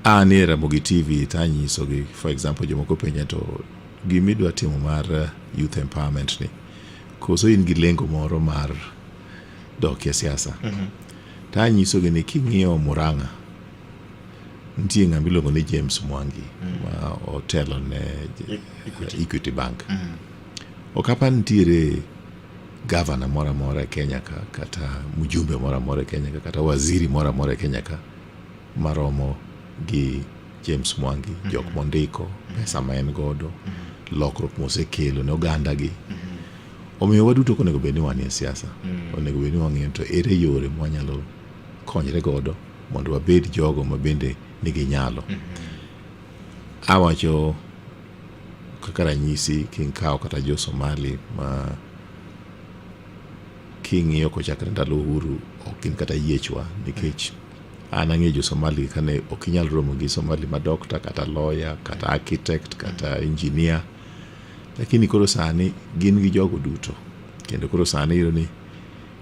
An e Ramogi TV to anyisogi for example jomoko penja to gima idwa timo mar youth empowerment ni koso in gi lengo moro mar dok e siasa mm -hmm. to anyisogi ni king'iyo Murang'a nitie ng'ama iluongo ni James Mwangi mm -hmm. ma otelo ne Equity, Equity Bank mm -hmm. ok apar nitiere gavana moro amora e Kenya ka kata mjumbe moro amora e Kenya ka kata waziri moro amora e Kenya ka maromo gi James Mwangi mm -hmm. jok mondiko mm -hmm. pesa ma en godo mm -hmm. lokruok mosekelo ne oganda gi mm -hmm. omiyo waduto ok onego bed ni wanie siasa mm -hmm. onego bed ni wang'iyo to ere yore mwanyalo konyre godo mondo wabed jogo ma bende nigi nyalo mm -hmm. awacho kaka ranyisi kinkawo kata jo Somali ma king'iyo kochakre ndalo uhuru ok gin kata yiechwa nikech an ang'eyo jo Somali kane ok inyal romo gi Somali ma doctor kata lawyer kata architect kata engineer lakini koro sani gin gi jogo duto kendo koro sani iyudo ni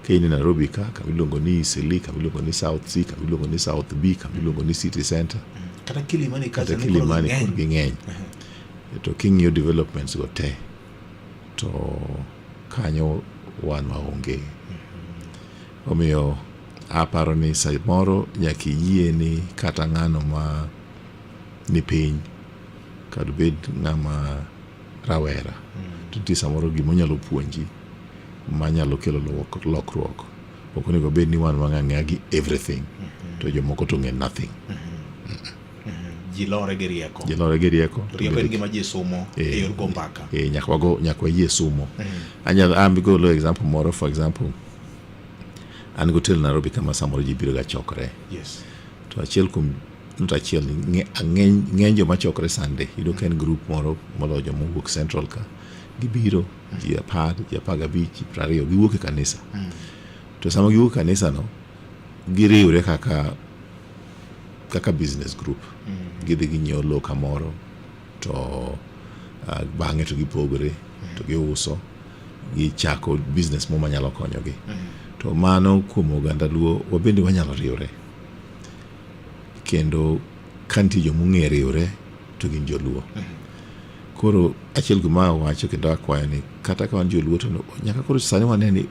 ka in e Nairobi ka kama iluongo ni Eastleigh kama iluongo ni South C kama iluongo ni South B kama iluongo ni City Center kata Kilimani kata Kilimani koro ging'eny to king'iyo developments go te to kanyo wan waonge. Omiyo aparo ni samoro nyaka iyie ni kata ng'ano ma ni piny kata obed ng'ama rawera to nitie samoro gima onyalo puonji manyalo kelo lokruok. Ok onego bed ni wan wang'e ang'eya gi everything to jomoko to ong'e nothing. Ji lore gi rieko. Ji lore gi rieko. Rieko en gima ji sumo e yor go mbaka. Eh, nyaka wago nyaka wayie sumo. Anyalo an golo example moro for example an go hotel Nairobi kama samoro ji biro ga chokre. Yes. To achiel kuom not achiel ng'eny ng'eny joma chokre Sunday iyudo ka en group moro moloyo joma owuok Central ka gibiro ji 10 ji 15 ji 20 giwuok e kanisa. To sama giwuok e kanisa no giriwre kaka kaka business group mm. gidhi ginyiewo lowo kamoro to uh, bang'e to gipogore mm. to giuso gichako business mo manyalo konyogi mm. to mano kuom oganda luo wabende wanyalo riwre kendo ka nitie joma ong'e riwre to gin joluo mm. koro achiel kuom ma wacho kendo akwayo ni kata ka wan joluo to nyaka koro sani wane ni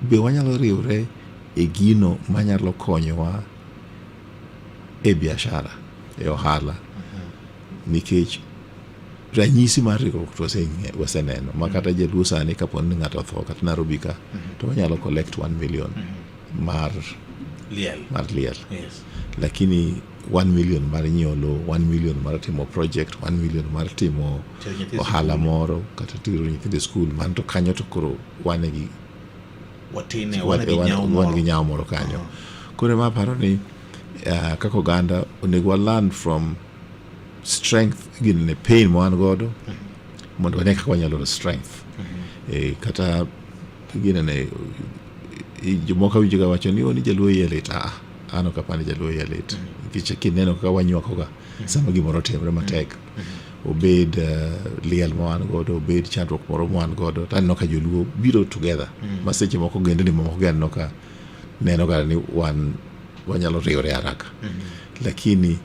be wanyalo riwre e gino manyalo konyowa e biashara e ohala nikech ranyisi mar riwruok to waseneno ma kata jaluo sani kapo ni ng'ato otho kata Nairobi ka to wanyalo collect 1 million mar liel, mar liel. Yes. Lakini 1 million mar nyiewo lowo 1 million mar timo project 1 million mar timo ohala moro kata tero nyithindo e skul mano to kanyo to koro wan gi watine wan gi nyawo moro wan gi nyawo moro kanyo uh -huh. Koro ema aparo ni uh, kaka oganda onego wa learn from strength gin pain ma wan godo uh mhm. -huh. mondo wane kaka wanyalo yudo strength uh mhm. -huh. E, kata ginene jomoko awinjo ga wacho ni ni jaluo iye lit ah an ok apar ni jaluo iye lit mhm. nikech kineno kaka wanywakoga sama gimoro otimre matek obed uh, liel ma wan godo obed chandruok moro ma wan godo to aneno ka joluo biro together mm. ma seche moko ogendni mamoko gi aneno ka neno ga ni wan wanyalo riwre haraka mm -hmm. lakini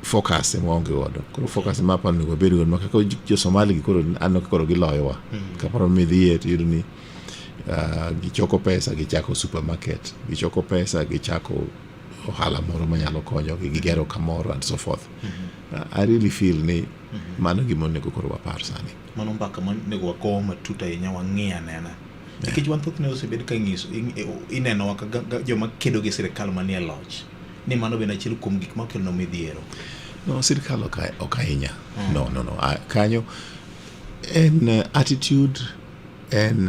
focus ema waonge godo koro focus ema aparo onego wabed godo ma kaka jo Somali gi koro aneno ka koro giloyowa mm. kamoro midhiye to iyudo ni uh, gichoko pesa gichako supermarket gichoko pesa gichako ohala moro manyalo konyogi gigero kamoro and so forth mm -hmm. I really feel ni mm -hmm. mano gima onego koro wapar sani. Mano mbaka monego wago matut ahinya wang'i anena. Nikech wan thothne osebed ka ing'iso inenowa ka joma kedo gi sirkal manie loch ni mano bende achiel kuom gik makelonwa midhiero. No, sirkal ok ahinya. Mm. No, no, no. Kanyo en attitude en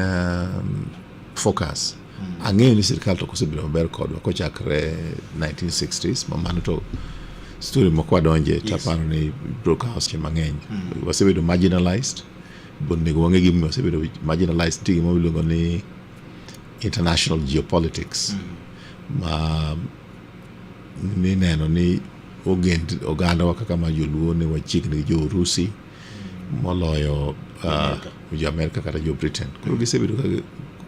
focus. Ang'eyo ni sirkal to kosebedo maber kodwa kochakre 1960s ma mano to story moko wadonje yes. Taparo ni bro kawo seche mang'eny wasebedo marginalized onego wang'e gimomiyo wasebedo marginalized nitie gima iluongo ni international geopolitics ma nineno ni ogend ogandawa kaka ma joluo ne wachiegni gi jo Urusi moloyo jo Amerka kata jo Britain. Koro gisebedo ka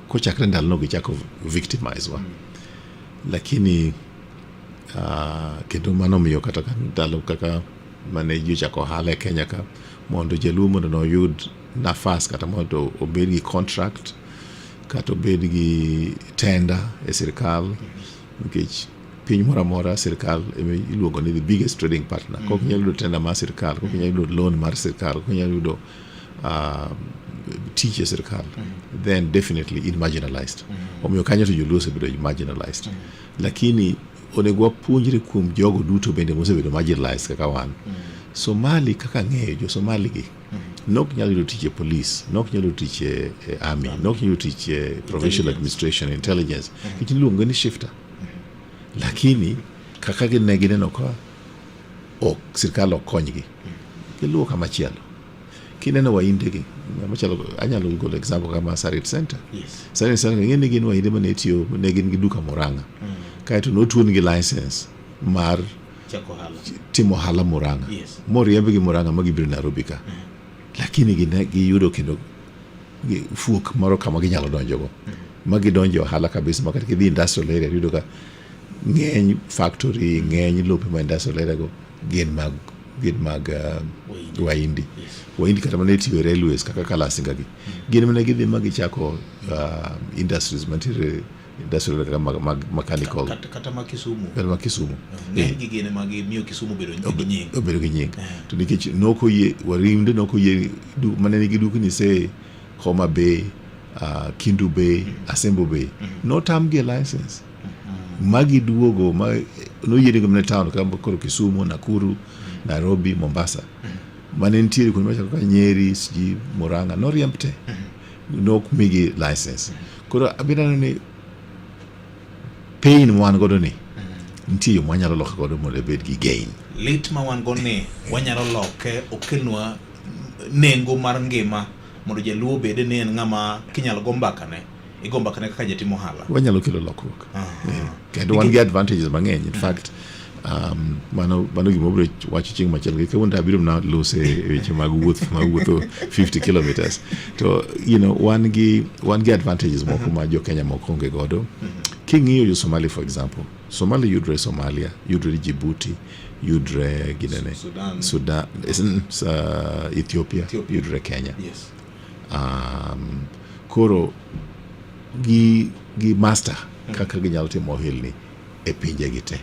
kochakre ndalono gichako victimize wa. Lakini kendo mano omiyo kata ka ndalo kaka mane ji ochako ohala e Kenya ka mondo jaluo mondo noyud nafas kata mondo obed gi contract kata obed gi tender e sirkal nikech piny moro amora sirkal ema iluongo ni the biggest trading partner. Kok inyal yudo tender mar sirkal, kok inyal yudo loan mar sirkal, kok inyal yudo tich e sirkal, then definitely in marginalized. Omiyo kanyo to joluo osebedo marginalized. Lakini onego wapuonjre kuom jogo duto bende mosebedo marginalized kaka wan. Somali kaka ang'eyo jo Somali gi nok nyal yudo tich e police, nok nyal yudo tich e army, nok nyal yudo tich e provincial administration, intelligence. Nikech iluongo ni shifter. Lakini kaka ne gineno ka ok sirkal ok konygi, giluwo kama chielo. Kineno Wahinde gi, machalo anyalo golo example kama Sarit Center. Sarit Center ing'e ni gin Wahinde mane tiyo ne gin gi duka Murang'a. Kaeto notuon gi license mar Chako ohala. timo ohala Murang'a. Moriemb gi Murang'a ma gibiro Nairobi ka. Lakini gine giyudo kendo fuok moro kama ginyalo donjogo. Ma gidonjo e ohala kabisa ma kata kidhi industrial area iyudo ka ng'eny factory, ng'eny lope ma industrial area go gin mag Wahindi. Wahindi kata mane tiyo e railways kaka Kalasinga gi. Gin mane gidhi ma gichako industries mantiere industrial kaka mag mechanical. Kata ma Kisumu. Kata ma Kisumu. Ng'eny gi gin ema gimiyo Kisumu obedo gi nying. Obedo gi nying. To nikech nokoyie, Wahinde nokoyie mane nigi dukni se Homa Bay, Kindu Bay, Asembo Bay. Notamgi e license. Magi duogo ma noyienegi mana town kaka koro Kisumu, Nakuru, Nairobi, Mombasa. Mane nitiere kuonde machalo kaka Nyeri, sijui Murang'a, noriemb te. Nok migi license. Koro abiro neno ni pain ma wan godo ni nitie yo mwanyalo loko godo mondo ebed gi gain. Lit ma wan go ni wanyalo loke okelnwa nengo mar ngima mondo jaluo obede ni en ng'ama kinyalo go mbakane igo mbakane kaka jatim ohala. Wanyalo kelo lokruok. Kendo wan gi advantages mang'eny. In fact, mano gima wabiro wacho chieng' machielo. Kawuono to abiro mana lose e weche mag wuoth ma wuotho 50 kilometers. To you know, wan gi advantages moko ma jo Kenya moko onge godo. King'iyo jo Somali for example, Somali yudre Somalia, yudre Djibouti, yudre ginene Sudan, Ethiopia, yudre Kenya. Koro gi master kaka ginyalo timo ohelni e pinje gi te.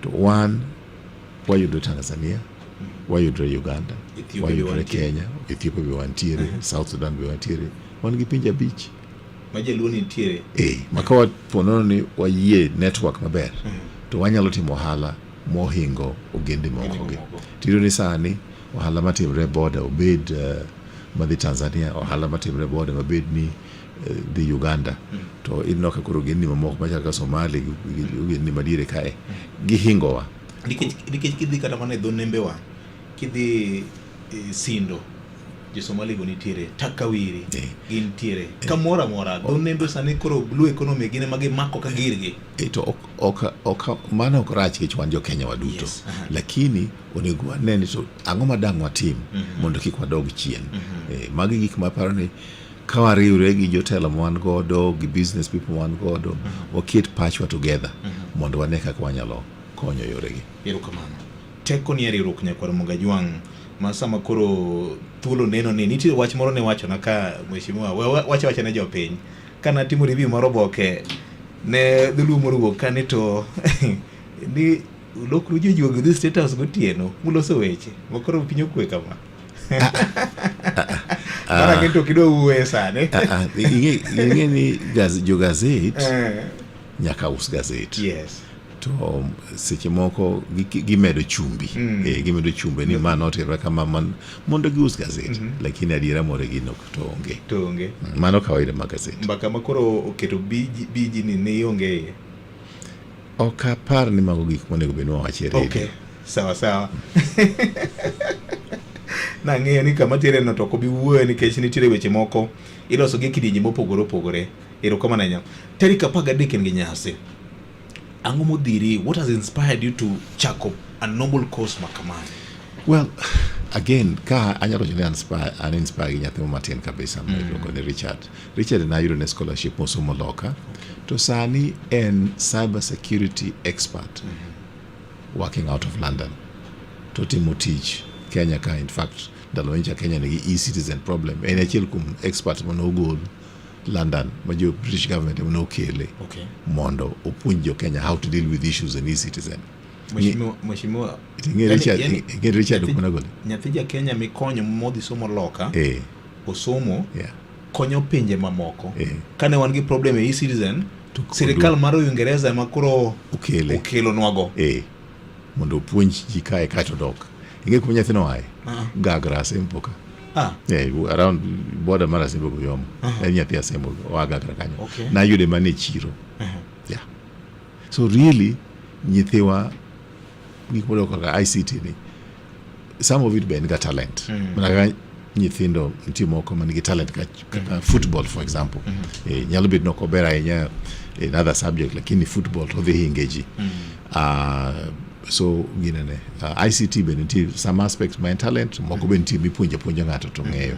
To wan wayudre Tanzania, wayudre Uganda, wayudre Kenya, Ethiopia be wantiere, South Sudan be wantiere. Wan gi pinje 5. Ma jaluo nitiere. Ma ka waponono ni wayie network maber, to wanyalo timo ohala mohingo ogendni moko gi. Tiyudo ni sani ohala matimre e border obed madhi Tanzania, ohala matimre e border mabed ni dhi Uganda, to ineno ka koro ogendni mamoko machalo kaka Somali gi ogendni madiere kae gihingowa. Nikech kidhi kata mana e dho nembewa, kidhi Sindo, jo Somali go nitiere, Takawiri gintiere, kamoro amora dho nembe sani koro blue economy gin ema gimako ka girgi. To ok mano ok rach nikech wan jo Kenya waduto. Lakini onego wane ni to ang'o ma dang' watim mondo kik wadog chien. Magi gik ma aparo ni ka wariwre gi jotelo ma wan godo, gi business people ma wan godo, waket pachwa together mondo wane kaka wanyalo konyo yoregi. Erokamano. Teko ni e riwruok nyakwar Mugajwang' ma sama koro thuolo neno ni nitie wach moro ne wachona ka mheshimiwa wacha wacha ne jopiny kana timo review mar oboke ne dholuo moro wuok ka ni to ni ulokru jojuogi udhi State House gotieno muloso weche ma koro piny okwe kama. Mara ng'e to kidwa wuoye sani. Ing'e ni jo gazet nyaka us gazet. Yes. To seche moko gimedo chumbi. Gimedo chumbi ni ma notimre kama man, mondo gius gazet. Lakini adiera more gino to onge. To onge. Mano kawaida mag gazet. Mbaka ma koro oketo biji biji ni ne ionge iye. Ok apar ni mago gik monego bed ni wawacho e redio. Okay. Sawa sawa. Nang'eyo ni kama tere no to ok obi wuoyo nikech nitiere weche moko iloso gi kidienje mopogore opogore. Erokamano ahinya. Tarik 13 en gi nyasi. Ang'o modhiri? What has inspired you to chako a noble cause ma kamano? Well, again, ka anyalo wacho ni an inspire gi nyathi matin kabisa ma iluongo ni Richard. Richard nayudo ne scholarship mosomo loka. To sani en cyber security expert working out of London. To timo tich Kenya ka, in fact, ndalo nyicha Kenya nigi e-citizen problem. En achiel kuom expert mane ogol London ma jo British government ema nokele mondo opuonj jo Kenya how to deal with issues in e-citizen. Mheshimiwa, mheshimiwa. Ing'e Richard, ing'e Richard kuma nogole. Nyathi ja Kenya mikonyo modhi somo loka. Osomo. Konyo pinje mamoko. Kane wan gi problem e e-citizen, sirikal mar Uingereza ema koro okele okelonwago. Mondo opuonj ji kae kaeto dok. Ing'e kuma nyathino oaye? Gagra Asembo ka. Yeah, around border mar Asembo go yomo. En nyathi Asembo oa Gagra kanyo. Nayude mana e chiro. Yeah. So really nyithiwa gik modok kaka ICT ni some of it be en ga talent. Mana kaka nyithindo nitie moko man gi talent kaka football for example. Nyalo bedo ni ok ober ahinya in other subject lakini football to odhi hinge ji. So ginene ICT be nitie some aspects ma en talent moko be nitie mipuonjo apuonja ng'ato to ng'eyo.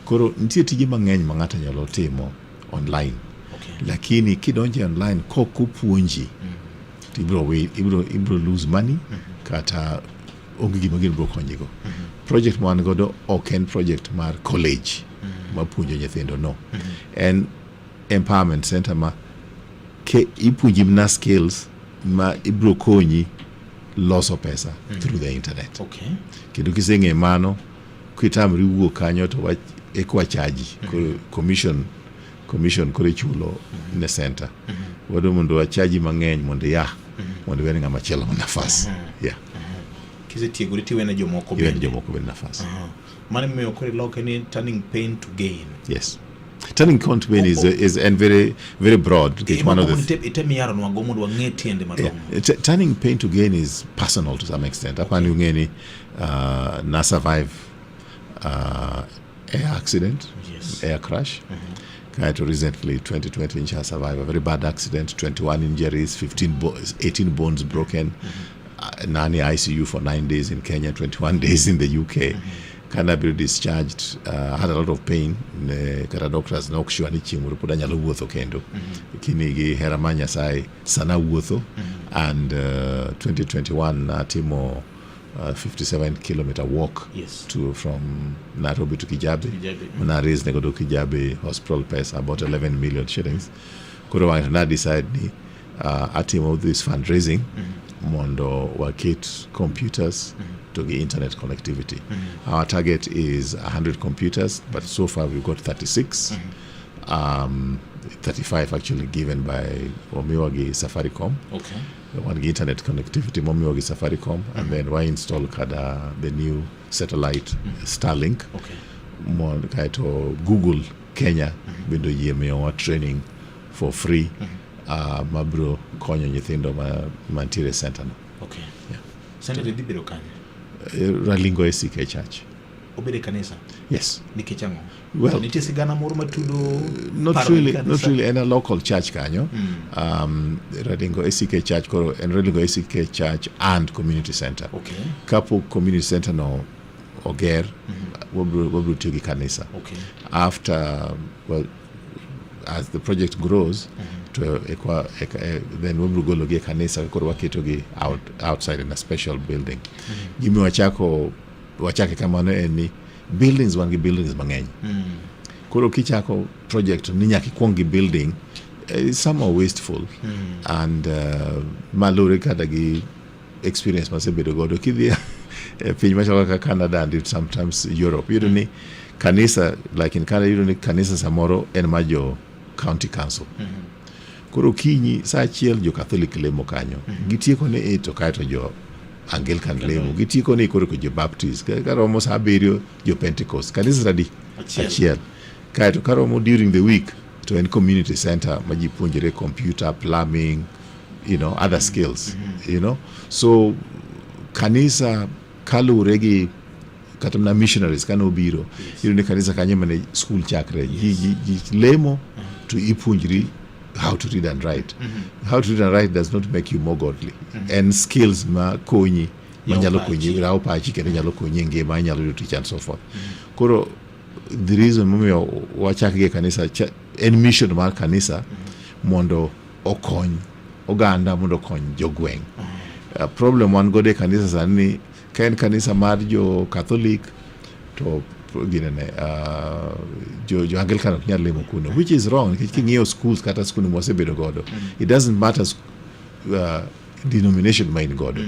Koro nitie tije mang'eny ma ng'ato nyalo timo online. Lakini kidonjo e online kok opuonji to ibiro lose money kata onge gima gino biro konyigo. Project ma wan godo ok en project mar college ma puonjo nyithindo no. En empowerment center ma ke ipuonji mana skills ma ibiro konyi loso pesa through the internet. Kendo kiseng'eyo mano, kitamri wuok kanyo to eka wachaji. Koro commission koro ichulo ne center. Wadwa mondo wachaji mang'eny mondo ia, mondo iwene ng'ama chielo nafas. Yeah. Kisetiegori tiwene jomoko Iwene bende. jomoko bende nafas. Mano emomiyo koro iloke ni turning pain to gain. Yes. Turning pain to gain is and very, very broad. It's one of the Item yaronwa go mondo wang'e tiende malong'o. Yeah. Turning pain to gain is personal to some extent. Apani ung'e ni na survive air accident, air crash. Kaeto recently, 2020, ncha survive a very bad accident, 21 injuries, 18 bones broken. Nani ICU for 9 days in Kenya, 21 days in the UK. Kana be discharged, had a lot of pain. Ne, kata doctors nok sure ni chieng' moro pod anyalo wuotho kendo. Lakini gi hera mar Nyasaye, sana wuotho. And 2021 natimo 57 kilometer walk from Nairobi to Kijabe. Kijabe. Mana raise ne godo Kijabe hospital pesa about 11 million shillings. Koro wang' na decide ni atimo this fundraising mondo waket computers to gi internet connectivity. Our target is 100 computers, but so far we've got 36. 35 actually given by omiwa gi Safaricom. One gi internet connectivity momiwa gi Safaricom, and then we install kada the new satellite Starlink. Mon kaeto Google Kenya bende oyie miyowa training for free. Mabiro konyo nyithindo mantiere e center no. Yeah. Center dhi bedo kanye? Ralingo ACK Church. Obedo e kanisa? Yes. Nikech ang'o? Well, nitie sigana moro matudo not paro really, gi kanisa? not really. En a local church kanyo. Ralingo ACK Church koro en Ralingo ACK Church and Community Center. Kapok Community Center no oger, wabro tiyo gi kanisa. After, well, as the project grows, to ekwa, eka, then wabro golo gi e kanisa koro waketo gi outside in a special building. Gima wachake kamano en ni buildings wan gi buildings mang'eny. Koro kichako project ni nyaka ikuong gi building, some are wasteful. And malure kata gi experience masebedo godo kidhi e piny machalo kaka Canada and sometimes Europe, iyudo ni kanisa, like in Canada, iyudo ni kanisa samoro en mar jo county council. Koro okinyi saa achiel jo Catholic lemo kanyo. Gitieko ni e to kaeto jo Anglican lemo. Gitieko ni koro jo Baptist. Ka romo saa abiriyo jo Pentecost. Kanisa adi? Achiel. Achiel. Kaeto ka romo during the week to en community center ma ji puonjore computer, plumbing, other skills. So kanisa kaluwore gi kata mana missionaries kane obiro, iyudo ni kanisa kanyo mane school chakre. Ji lemo to ipuonjri how to read and write. How to read and write does not make you more godly. En skills ma konyi manyalo konyi yawo pachi kendo nyalo konyi e ngima, inyalo yudo tich and so forth. Koro the reason momiyo wachak gi e kanisa en mission mar kanisa mondo okony oganda, mondo okony jogweng'. Problem wan godo e kanisa sani ni ka en kanisa mar jo Catholic to ginene jo Anglican ok nyal lemo kuno, which is wrong, nikech king'iyo schools kata skunde mwasebedo godo, it doesn't matter denomination ma in godo.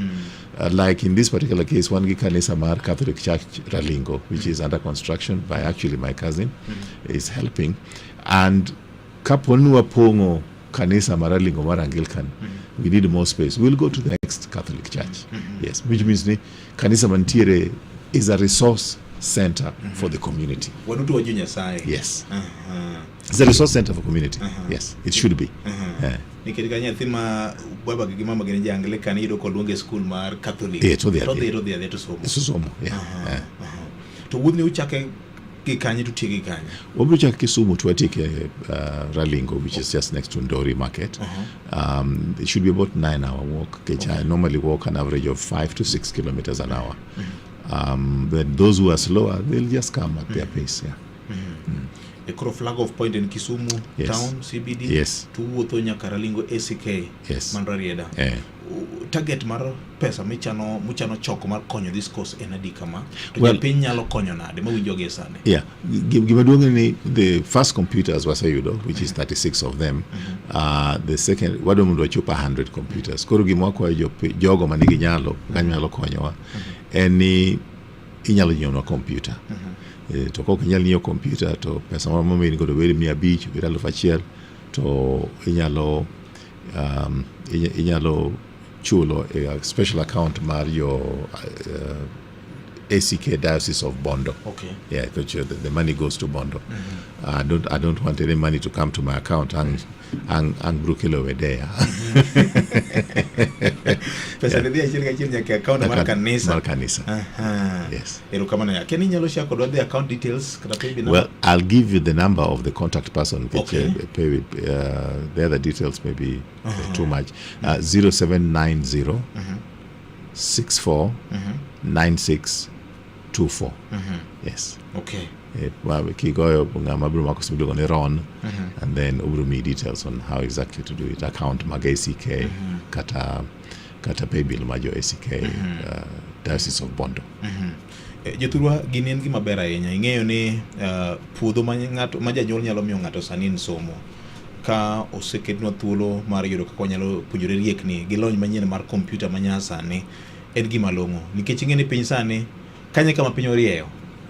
Like in this particular case, wan gi kanisa mar Catholic Church Ralingo, which is under construction by actually my cousin is helping, and kapo ni wapong'o kanisa mar Ralingo mar Anglican, we need more space, we'll go to the next Catholic church. Yes, which means ni kanisa mantiere is a resource center for the community. Waduto wajo Nyasaye. Yes. It's a resource center for community. Yes, it should be. Yeah. Nikech ka nyathi ma baba gi mama gin jo Anglican iyudo koluonge e skul mar Catholic. Eh, to dhi to adhiya. Dhi to dhi adhiya to somo. Somo, yeah. Yeah. To wuodhni uchake gi kanye to tieke gi kanye? Wabiro chako Kisumu to watieke Ralingo, which is just next to Ndori Market. It should be about 9-hour walk. Which I normally walk an average of 5 to 6 kilometers an hour. Then those who are slower, they'll just come at their pace. Yeah. E koro flag off point en Kisumu town CBD. To wuotho nyaka Ralingo ACK. Man Rarieda. Target mar pesa michano muchano choko mar konyo this cause en adi kama? To japiny nyalo konyo nade mawinjo gi sani? Yeah. Gima duong' en ni the first computers waseyudo, which is 36 of them. The second, wadwa mondo wachop 100 computers. Koro gima wakwayo jogo manigi nyalo, kaka nyalo konyowa, en ni inyalo nyiewonwa computer. To kok inyal nyiewo computer to pesa moro ma in godo, bed 500, obed 1000, to inyalo chulo e a special account mar your ACK Diocese of Bondo. Yeah, because the money goes to Bondo. I don't want any money to come to my account. Ang brukelo wedea. Pesa ne dhi achiel kachiel nyaka e account mar kanisa. Mar kanisa. Yes. Erokamano ya. Ken inyalo share kodwa the account details kata paybill number? Well, I'll give you the number of the contact person. Which, pay with, the other details may be too much. 0790 64 96 24. Yes. Well, kigoyo ng'ama biro mako simu iluongo ni Ron, and then obiro miyi details on how exactly to do it. Account mag ACK kata paybill mar jo ACK Diocese of Bondo. Jothurwa, gini en gima ber ahinya. Ing'eyo ni puodho ma ng'ato ma janyuol nyalo miyo ng'ato sani en somo. Ka oseketnwa thuolo mar yudo kaka wanyalo puonjore riekni gi lony manyien mar kompyuta manyasani en gima long'o. Nikech ing'e ni piny sani kanye kama piny orieyo.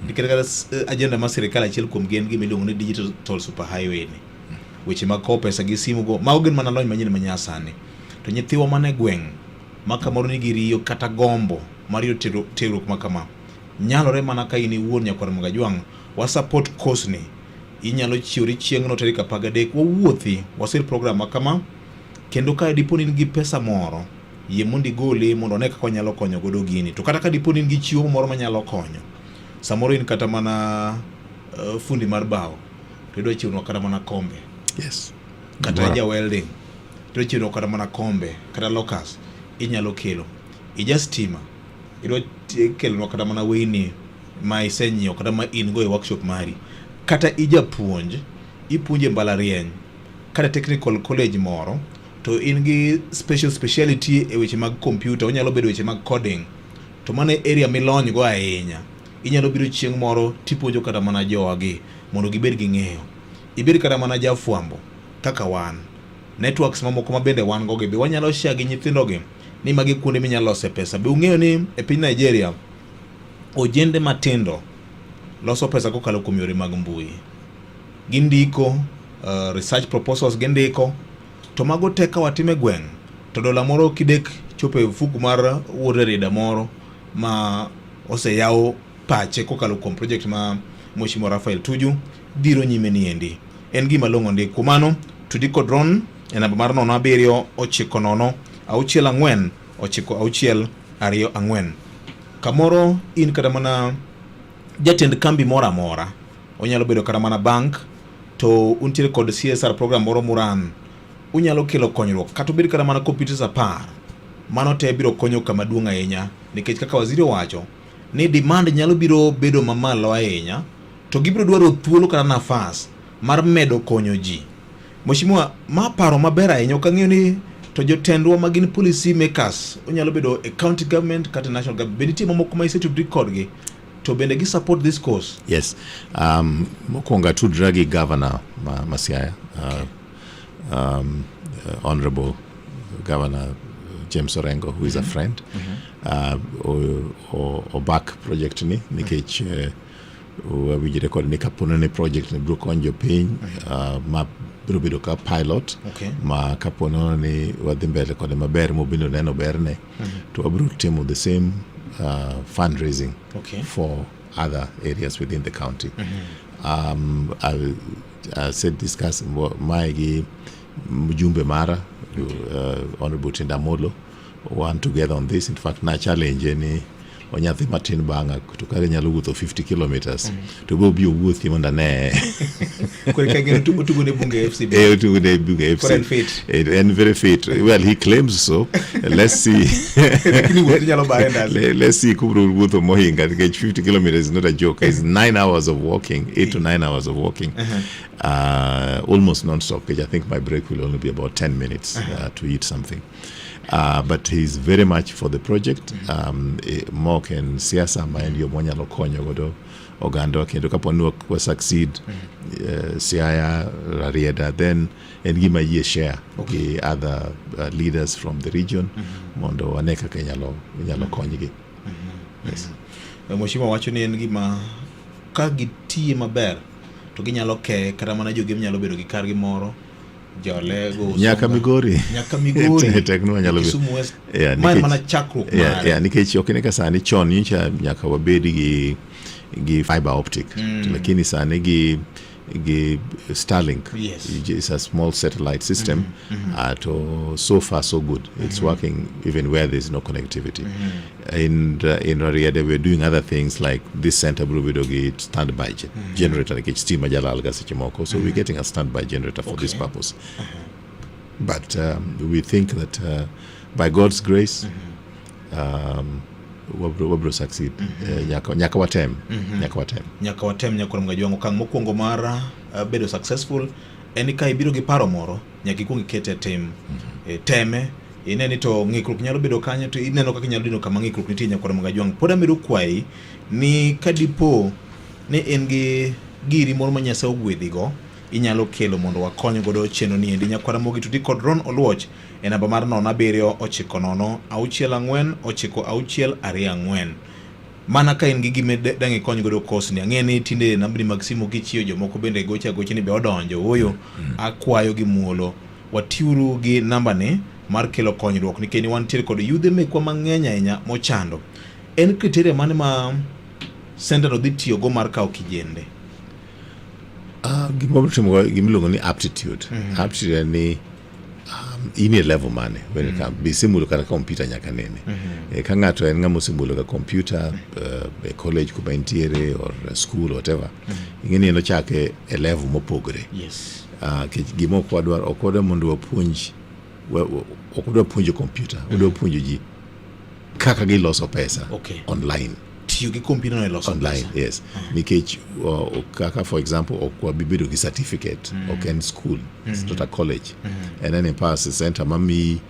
Nikech kata agenda mar sirikal achiel kuom gi en gima iluongo ni digital super highway ni. Weche mag kowo pesa gi simu go, mago gin mana lony manyien manyasani. To nyithiwa man e gweng' ma kamoro nigi riyo kata gombo mar yudo tiegruok ma kama, nyalore mana ka in iwuon nyakwar Mogajwang' wa support course ni. Inyalo chiwori chieng'no tarik 13 wawuothi wasir program ma kama, kendo ka dipo ni in gi pesa moro, yie mondo igole mondo wane kaka wanyalo konyo godo gini. To kata ka dipo ni in gi chiwo moro manyalo konyo, samoro in kata mana fundi mar bao to idwa chiwonwa kata mana kombe, kata ja welding to idwa chiwonwa kata mana kombe kata lockers, inyalo kelo. Ija stima idwa kelonwa kata mana weyni ma isenyiewo kata ma in go e workshop mari, kata ijapuonj ipuonjo e mbalariany kata technical college moro to in gi special speciality e weche mag kompyuta, onyalo bedo weche mag coding, to mano e area milony go ahinya, inyalo biro chieng' moro tipuonjo kata mana jowagi mondo gibed gi ng'eyo. Ibed kata mana jafwambo kaka wan, networks mamoko ma bende wan go gi be wanyalo share gi nyithindo gi ni magi kuonde minyalo lose pesa. Be ung'eyo ni e piny Nigeria ojende matindo loso pesa kokalo kuom yore mag mbui? Gindiko research proposals, gindiko to To mago te ka watimo e gweng' to dola moro kidek chopo e mfuku mar wuod Rarieda moro ma oseyaw pache kokalo kuom project ma Mheshimiwa Raphael Tuju dhiro nyime ni endi. En gima long'o ndi. Kuom mano, tudi kod Ron e namba mar 07 9 0 6 4 9 6 2 4. Kamoro in kata mana jatend kambi moro amora, onyalo bedo kata mana bank, to untiere kod CSR program moro muran, unyalo kelo konyruok kata obed kata mana computers 10, mano te biro konyo kama duong' ahinya nikech kaka waziri owacho ni demand nyalo biro bedo mamalo ahinya to gibiro dwaro thuolo kata nafas mar medo konyo ji. Mheshimiwa, ma paro maber ahinya ok ang'eyo ni to jotendwa ma gin policy makers onyalo bedo e county government kata national government, be nitie mamoko ma isetudri kodgi to bende gi support this cause? Yes. Mokwongo atudra gi governor ma Siaya, Honorable Governor James Orengo, who is a friend. O back project ni nikech wawinjore kod ni kapono ni project ni biro konyo jopiny, ma biro bedo ka pilot ma kapono ni wadhi mbele kode maber mobendo neno berne, to wabiro timo the same fundraising for other areas within the county. I said discuss mae gi mjumbe mara, Honorable Otiende Amollo, one together on this. In fact, na challenge ni onyathi matin bang'a to kare nyalo wuotho 50 kilometers to be obi owuothi mondo ane. Koro ka gin otugo ne Bunge FC. Eh, otugo ne Bunge FC. Koro en fit. En very fit. Well, he claims so. Let's see. Lakini wuoth nyalo baye ndalo. Let's see kubro wuotho mohinga nikech 50 kilometers is not a joke. It's 9 hours of walking, 8 to 9 hours of walking. Almost non-stop, because I think my break will only be about 10 minutes to eat something. But he's very much for the project. Mok en siasa ma en yo mwanyalo konyo godo oganda kendo kapo ni wa succeed Siaya, Rarieda, then en gima yie share gi other leaders from the region mondo wane kaka inyalo konygi. Yes. Mheshimiwa wacho ni en gima ka gitiye maber to ginyalo ke kata mana jogem nyalo bedo gi kargi moro jolego nyaka Migori. Nyaka Migori. Tek ni wanyalo Kisumu West. Yeah, ma en mana chakruok mare. Yeah, nikech ok ine ka sani chon nyocha nyaka wabed gi fiber optic. To lakini sani gi Starlink, it's a small satellite system. To so far so good, it's working even where there's no connectivity. In Rarieda we're doing other things like this center biro bedo gi standby generator nikech stima jalal ga seche moko, so we're getting a standby generator for this purpose. But we think that by God's grace, wabro succeed. Nyaka watem. Nyaka watem. Nyaka watem nyaka Mgajwang'. Okang' mokwongo mar bedo successful en ni ka ibiro gi paro moro nyaka ikwong ikete e tim. Teme ine ni to ng'ikruok nyalo bedo kanyo to ineno kaka inyalo dino kama ng'ikruok nitie. Nyakwar Mgajwang', pod amedo kwayi ni ka dipo ni in gi giri moro ma Nyasaye ogwedhigo inyalo kelo mondo wakony godo chenro ni endi. Nyakwar Ramogi, tudi kod Ron Oluoch e namba mar 0 7 9 6 4 9 6 2 4 mana ka in gi gima dang' ikony godo kosni. Ang'e ni tinde nambni mag simu kichiwo jomoko bende gocho agocha ni be odonjo ooyo. Akwayo gi muolo watiuru gi nambani mar kelo konyruok nikech wantiere kod yudhe mekwa mang'eny ahinya mochando. En criteria mane ma center no dhi tiyogo mar kawo kijende? Gima wabiro timo gima iluongo ni aptitude. Aptitude en ni in e level mane when it comes be isemulo kata computer nyaka nene. Ka ng'ato en ng'ama osemulo ga computer e college kuma entiere or school or whatever, ing'e ni en ochake e level mopogore. Nikech gima ok wadwar, ok wadwar mondo wapuonj ok wadwar puonjo computer, wadwa puonjo ji kaka giloso pesa online. Tiyo gi computer no e loso online pesa. Yes, nikech kaka for example ok wabi bedo gi certificate. Ok en school, it's not a college. En an empower center mamiyi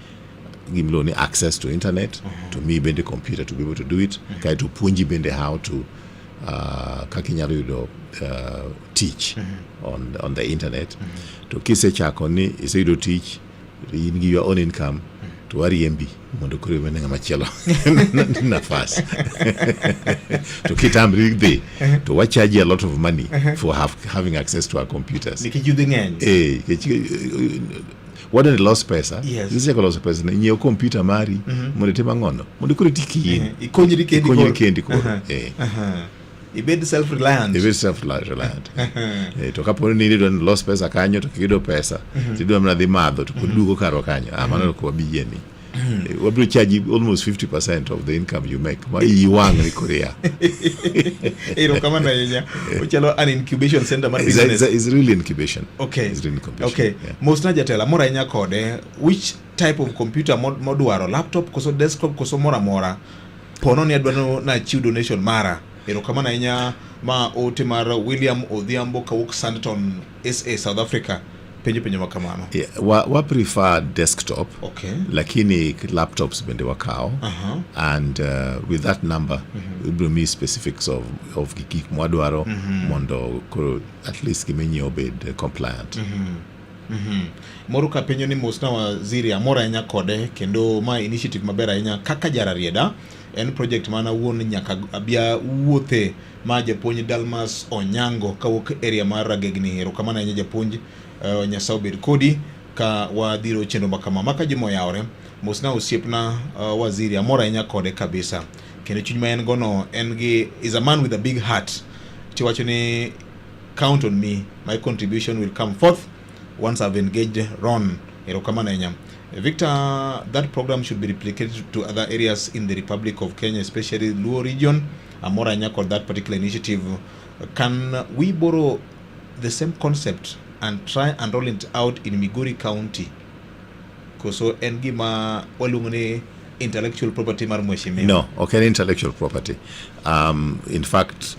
gimiluongo ni access to internet, to miyi bende computer to be able to do it, kaeto puonji bende how to kaka inyalo yudo tich on the internet. To kisechako ni iseyudo tich, in gi your own income, to wariembi mondo koro iwene ng'ama chielo nafas. To kitamri dhi to wacharge a lot of money for having access to our computers. Nikech yudhe ng'eny. Eh, nikech Wadwa ni los pesa. Yes. Kisechako loso pesa ni nyiew kompyuta mari mondo itim ang'ono. Mondo koro iti kiin. Ikonyri kendi Ikonyri koro. kendi koro. Aha. Eh. Aha. Ibed self reliant. Ibed self reliant. Eh, to kapo ni idwa ni los pesa kanyo to kiyudo pesa to idwa mana dhi madho to pod duogo karwa kanyo. Ah, mano ok wabi yieni. Eh, Wabiro charge almost 50% of the income you make. Ma iyi wang' ni Korea. Erokamano ahinya. Ochalo an incubation center mar It's, it's, business. it's really incubation. Okay. It's really incubation. Okay. Yeah. Mosna jatelo, amor ahinya kode. Which type of computer modwaro? Laptop koso desktop koso moro amora? Pono ni adwaro nachiw donation mara. Erokamano ahinya ma ote mar William Odhiambo kawuok Sandton SA South Africa. Penjo penjo ma kamano. Yeah, wa prefer desktop. Okay. Lakini laptops bende wakawo. And with that number, ibiro miyi specifics of gik mwadwaro mondo koro at least giminyiewo obed compliant. Moro ka penjo ni mosna waziri amor ahinya kode kendo ma initiative maber ahinya kaka jararieda en project mana wuon nyaka abia wuothe ma japuonj Dalmas Onyango kawuok area mar Ragegni. Erokamano ahinya japuonj, Nyasaye obed kodi ka wadhiro chenro ma kama. Maka juma oyawore, mosna osiepna waziri amor ahinya kode kabisa kendo chuny ma en go no en gi is a man with a big heart. Tiwacho ni count on me, my contribution will come forth once I've engaged Ron. Erokamano ahinya. Victor, that program should be replicated to other areas in the Republic of Kenya, especially Luo region. Amor ahinya kod that particular initiative. Can we borrow the same concept and try and roll it out in Migori County? Koso en gima waluongo ni intellectual property mar mheshimiwa. No, ok en intellectual property. In fact,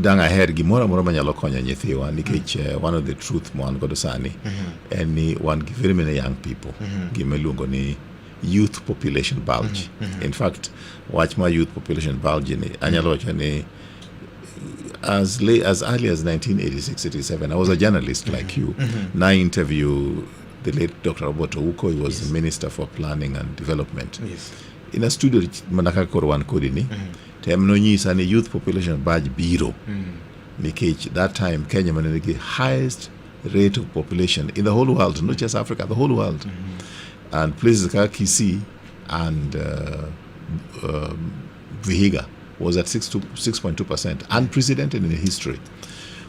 dang' aher gimoro amora manyalo konyo nyithiwa nikech one of the truth ma wan godo sani en ni wan gi very many young people gima iluongo ni youth population bulge. In fact, wach ma youth population bulge ni anyalo wacho ni as late, as early as 1986 87 I was a journalist like you. Na interview the late Dr. Robert Ouko. He was the minister for planning and development. In a studio mana kaka koro wan kodi ni to em nonyisa ni youth population bulge biro nikech that time Kenya mane nigi highest rate of population in the whole world, not just Africa, the whole world. And places kaka Kisii and Vihiga was at 6 to 6.2%, unprecedented in history.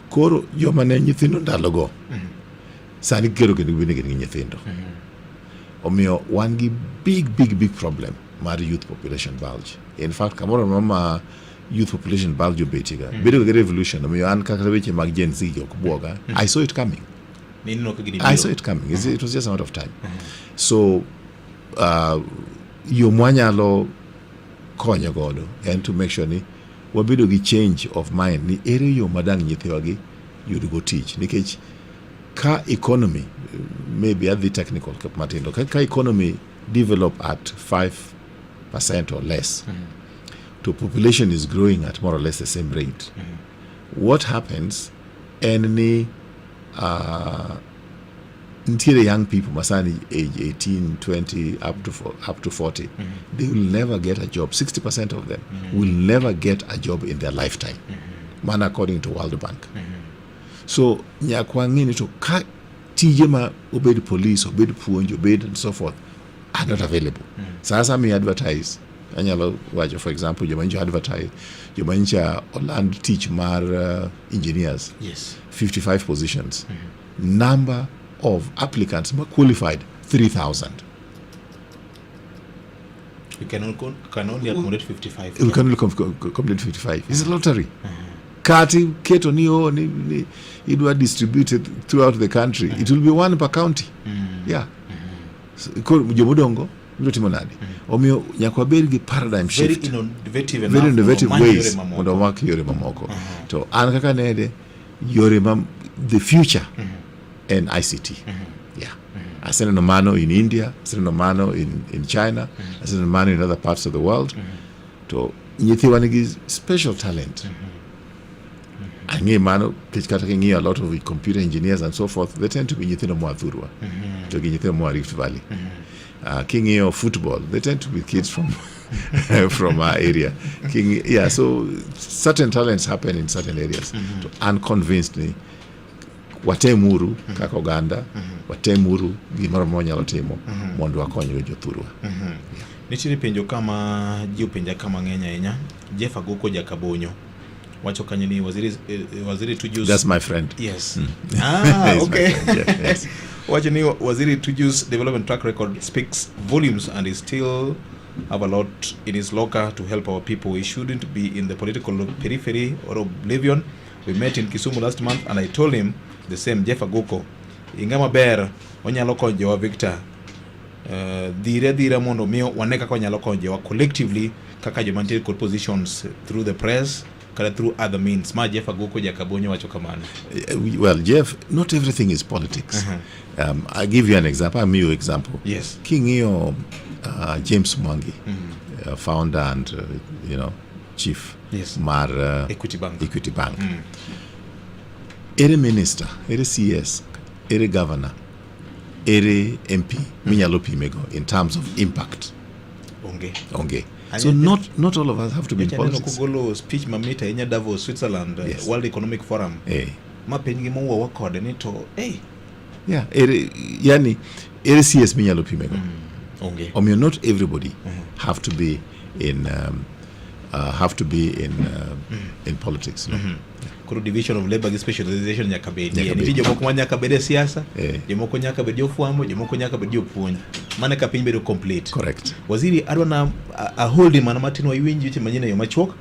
Koro joma ne nyithindo ndalogo sani kero kendo gibende gin gi nyithindo. Omiyo wan gi big big big problem mar youth population bulge. In fact, kamoro amora ma youth population bulge obetiega bedo ga gi revolution. Omiyo an kata weche mag Gen Z ok buoga. I saw it coming. Nineno ka gini I biro. saw it coming. It was just a matter of time. So yo mwanyalo konyo godo en to make sure ni wabedo gi change of mind ni ere yo madang' nyithiwagi yudgo tich nikech ka economy maybe adhi technical matindo ka economy develop at 5% or less to population is growing at more or less the same rate, what happens en ni nitiere young people masani age 18 20 up to 40, they will never get a job. 60% of them will never get a job in their lifetime, mana according to World Bank. So nyaka wang'e ni to ka tije ma obed police, obed puonj, obed and so forth are not available. Sasa mi advertise, anyalo wacho for example joma nyocha advertise, joma nyocha oland tich mar engineers, 55 positions, number of applicants ma qualified 3000. We can only accommodate 55. We can only complete 55. It's a lottery. Kati keto ni o ni idwa distribute it throughout the country, it will be one per county. Yeah. So, koro jomodongo biro timo nade? Omiyo nyaka wabed gi paradigm Very shift, innovative very enough innovative mondo omany ways yore mamoko. Mondo omak yore mamoko. To an kaka nede yore ma the future en ICT. Yeah, aseneno mano in India, aseneno mano in China, aseneno mano in other parts of the world. To nyithiwa nigi special talent. Ang'e mano nikech kata king'iyo a lot of computer engineers and so forth, they tend to be nyithindo moa thurwa to gi nyithindo moa Rift Valley. King'iyo football, they tend to be kids from our area. Yeah, so certain talents happen in certain areas. To an convinced ni Watemuru mm -hmm. kaka oganda mm -hmm. watemuru gimoro amora wanyalo timo mm -hmm. mondo wakonygo jothurwa. Mm -hmm. yeah. Nitiere penjo kama ji openja kama ng'eny ahinya. Jeff Agoko Jakabonyo wacho kanyo ni waziri, eh, waziri Tuju's That's my friend. Yes. Mm. Ah, okay. Friend, yeah, yes. Wacho ni waziri Tuju's development track record speaks volumes and is still have a lot in his locker to help our people. He shouldn't be in the political periphery or oblivion. We met in Kisumu last month and I told him the same. Jeff Agoko. Inga maber onyalo konyo jowa Victor. Dhire adhira mondo mi wane kaka wanyalo konyo jowa collectively kaka joma nitie kod positions through the press kata through other means. Ma Jeff Agoko Jakabonyo wacho kamano. Well, Jeff, not everything is politics. I give you an example. I'll give you example. Yes. King'iyo James Mwangi, founder and chief mar Equity Bank. Equity Bank. Ere minister, ere CS, ere governor, ere MP minyalo pimego in terms of impact? Onge. Onge. So not all of us have to be in Nyocha aneno politics. kogolo speech mamit ahinya Davos, Switzerland, World Economic Forum. Ma piny gi mowuowa kode ni to, hey. Yeah, ere, yani, ere CS minyalo pimego. Onge. Omiyo not everybody have to be in in politics. No? Koro division of labor gi specialization nyaka bedie. Nyaka Nitie bedie. jomoko ma nyaka bed e siasa, jomoko nyaka bed jofwambo, jomoko nyaka bed jopuonj. Mano ka piny bedo complete. Correct. Waziri adwa na aholdi mana matin wawinj weche manyien e yo machuok,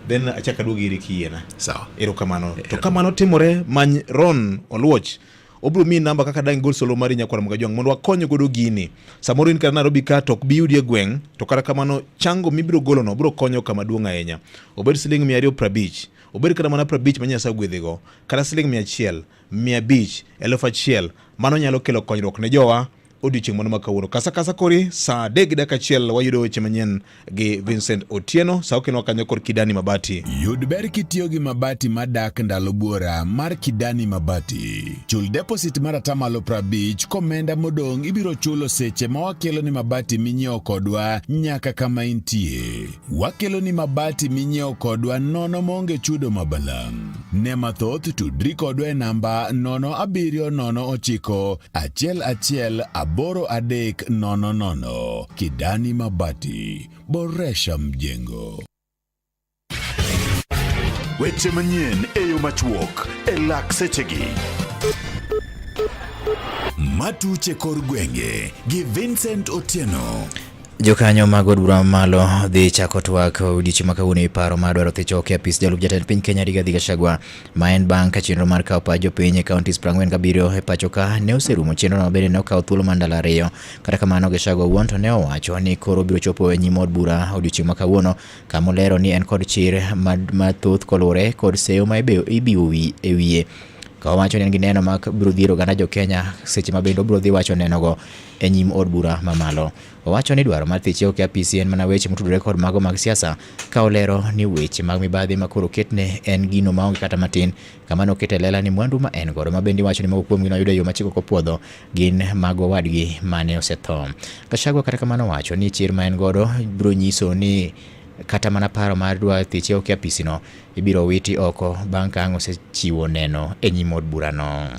then achak aduog iri kiyiena. Sawa. Erokamano. To kamano timore, many Ron Oluoch. Obiro miyi namba kaka dang' igol solo mari nyakwar Mgajwang' mondo wakony godo gini. Samoro in kata Nairobi ka to ok bi yudi e gweng', to kata kamano chango mibiro golono biro konyo kama duong' ahinya. Obed siling 250, obed kata mana 50 ma Nyasaye ogwedhigo, kata siling 100, 500, 1000, mano nyalo kelo konyruok ne jowa odiochieng' mano ma kawuono. Kasa kasa kori saa 3:01 wayudo weche manyien gi Vincent Otieno, sa okelonwa kanyo kod Kidani Mabati. Yud ber kitiyo gi mabati madak ndalo buora mar Kidani Mabati. Chul deposit mar atamalo 50 komenda modong' ibiro chulo seche ma wakelo ni mabati minyiewo kodwa nyaka kama intie. Wakelo ni mabati minyiewo kodwa nono maonge chudo mabalang'. Ne mathoth tudri kodwa e namba 0709 11 83 00. Kidani Mabati, boresha mjengo. Weche manyien e yo machuok e lak sechegi. Matuche kor gwenge gi Vincent Otieno. Jokanyo mag od bura mamalo dhi chako twak odiechieng' ma kawuono e paro mar dwaro thicho oko e apis jalup jatend piny Kenya Rigathi Gachagua, ma en bang' ka chenro mar kawo pach jopiny e counties 47 e pacho ka ne oserumo. Chenrono bende ne okawo thuolo mar ndalo 2. Kata kamano, Gachagua owuon to ne owacho ni koro obiro chopo e nyim od bura odiechieng' ma kawuono, kama olero ni en kod chir mathoth koluwore kod seyo ma ibiwo e wiye. Ka owacho ni en gi neno ma biro dhiero oganda jo Kenya seche ma bende obiro dhi wacho nenogo e nyim od bura mamalo. Owacho ni dwaro mar thiche ok e apisi en mana weche motudore kod mago mag siasa, ka olero ni weche mag mibadhi ma koro oketne en gino maonge kata matin, kama noketo e lela ni mwandu ma en godo ma bende iwacho ni moko kuomgi noyudo e yo ma chik ok opuodho gin mag owadgi mane osetho. Gachagua kata kamano owacho ni chir ma en godo biro nyiso ni kata mana paro mar dwa thiche ok e apisino ibiro witi oko bang' ka ang' osechiwo neno e nyim od burano.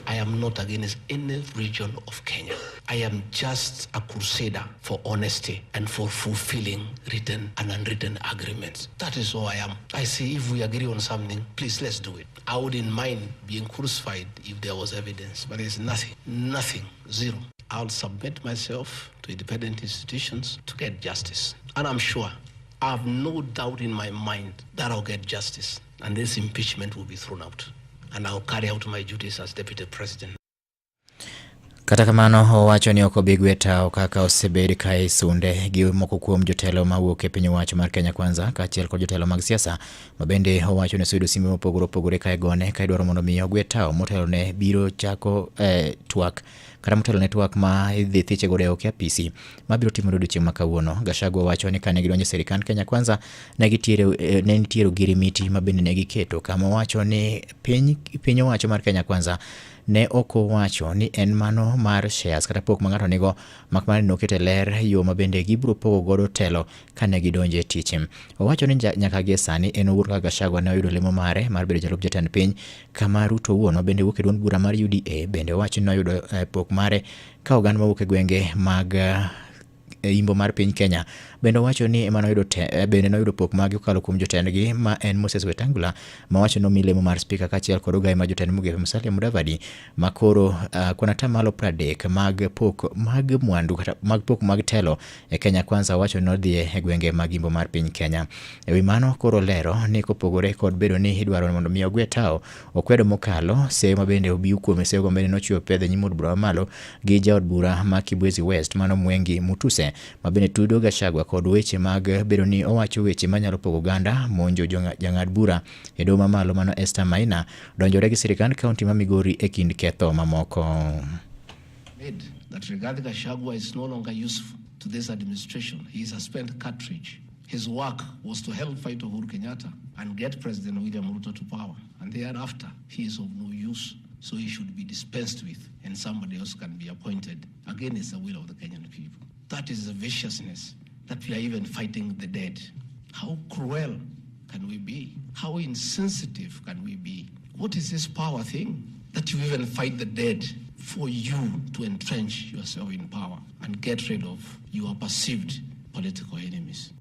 I am not against any region of Kenya. I am just a crusader for honesty and for fulfilling written and unwritten agreements. That is all I am. I say if we agree on something, please let's do it. I wouldn't mind being crucified if there was evidence, but there's nothing, nothing, zero. I'll submit myself to independent institutions to get justice. And I'm sure, I have no doubt in my mind that I'll get justice and this impeachment will be thrown out. And I'll carry out my duties as deputy president. Kata kamano owacho ni ok obi gwe tawo kaka osebed ka isunde gi moko kuom jotelo mawuok e piny owacho mar Kenya Kwanza kaachiel kod jotelo mag siasa ma bende owacho ni oseyudo simbe mopogore opogore ka igone ka idwaro mondo mi ogwe tawo motelo ne biro chako twak kata motelo ne twak ma idhi thiche godo e ok apisi mabiro timore odiochieng' ma kawuono. Gachagua wacho ni kane gidonjo e sirikand Kenya Kwanza ne nitiere ogirimiti ma bende ne giketo kama owacho ni piny owacho mar Kenya Kwanza ne ok owacho ni en mano mar shares kata pok ma ng'ato nigo mak mana ni noketo e ler yo ma bende gibiro pogo godo telo kane gidonjo e tich. Owacho ni nyaka gie sani en owuon kaka Gachagua ne oyudo lemo mare mar bedo jalup jatend piny kama Ruto owuon ma bende wuok e duond bura mar UDA bende owacho ni noyudo eh, pok mare ka oganda mawuok e gwenge mag e imbo mar piny Kenya. Bende owacho ni ema noyudo te, eh, bende noyudo pok magi kokalo kuom jotendgi ma en Moses Wetangula ma wacho nomi lemo mar spika kaachiel kod ogaye ma jotend migepe Musalia Mudavadi ma koro uh, kuon atamalo 30 mag pok mag mwandu kata mag pok mag telo e Kenya Kwanza wacho ni nodhi e gwenge mag imbo mar piny Kenya. E wi mano koro lero ni kopogore kod bedo ni idwaro mondo mi ogwe tawo okwedo mokalo seyo ma bende obiw kuome seyo go bende nochiwo pedho e nyim od bura mamalo gi jaod bura ma Kibwezi West mano Mwengi Mutuse ma bende tudo Gachagua kod weche mag bedo ni owacho weche manyalo pogo oganda monjo jang'ad bura e doho mamalo mano Esther Maina donjore gi sirikand kaunti ma Migori e kind ketho mamoko. Made that Rigathi Gachagua is no longer useful to this administration. He is a spent cartridge. His work was to help fight Uhuru Kenyatta and get President William Ruto to power. And thereafter, he is of no use, so he should be dispensed with and somebody else can be appointed against the will of the Kenyan people. That is the viciousness that we are even fighting the dead. How cruel can we be? How insensitive can we be? What is this power thing that you even fight the dead for you to entrench yourself in power and get rid of your perceived political enemies?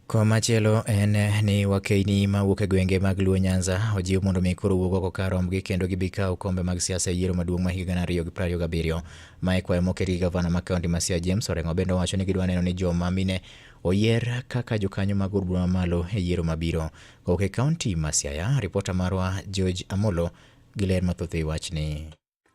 Komachielo en ni wakeyni mawuok e gwenge mag Luo Nyanza ojiw mondo mi koro wuog oko kar rombgi kendo gibi kaw kombe mag siasa e yiero maduong' ma higa 2027. Mae kwayo moket gi gavana ma kaunti ma Siaya James Orengo bende owacho ni gidwa neno ni joma mine oyier kaka jokanyo mag od bura mamalo e yiero mabiro. Kowuok e kaunti ma Siaya, ripota marwa George Amolo gi ler mathoth e wachni.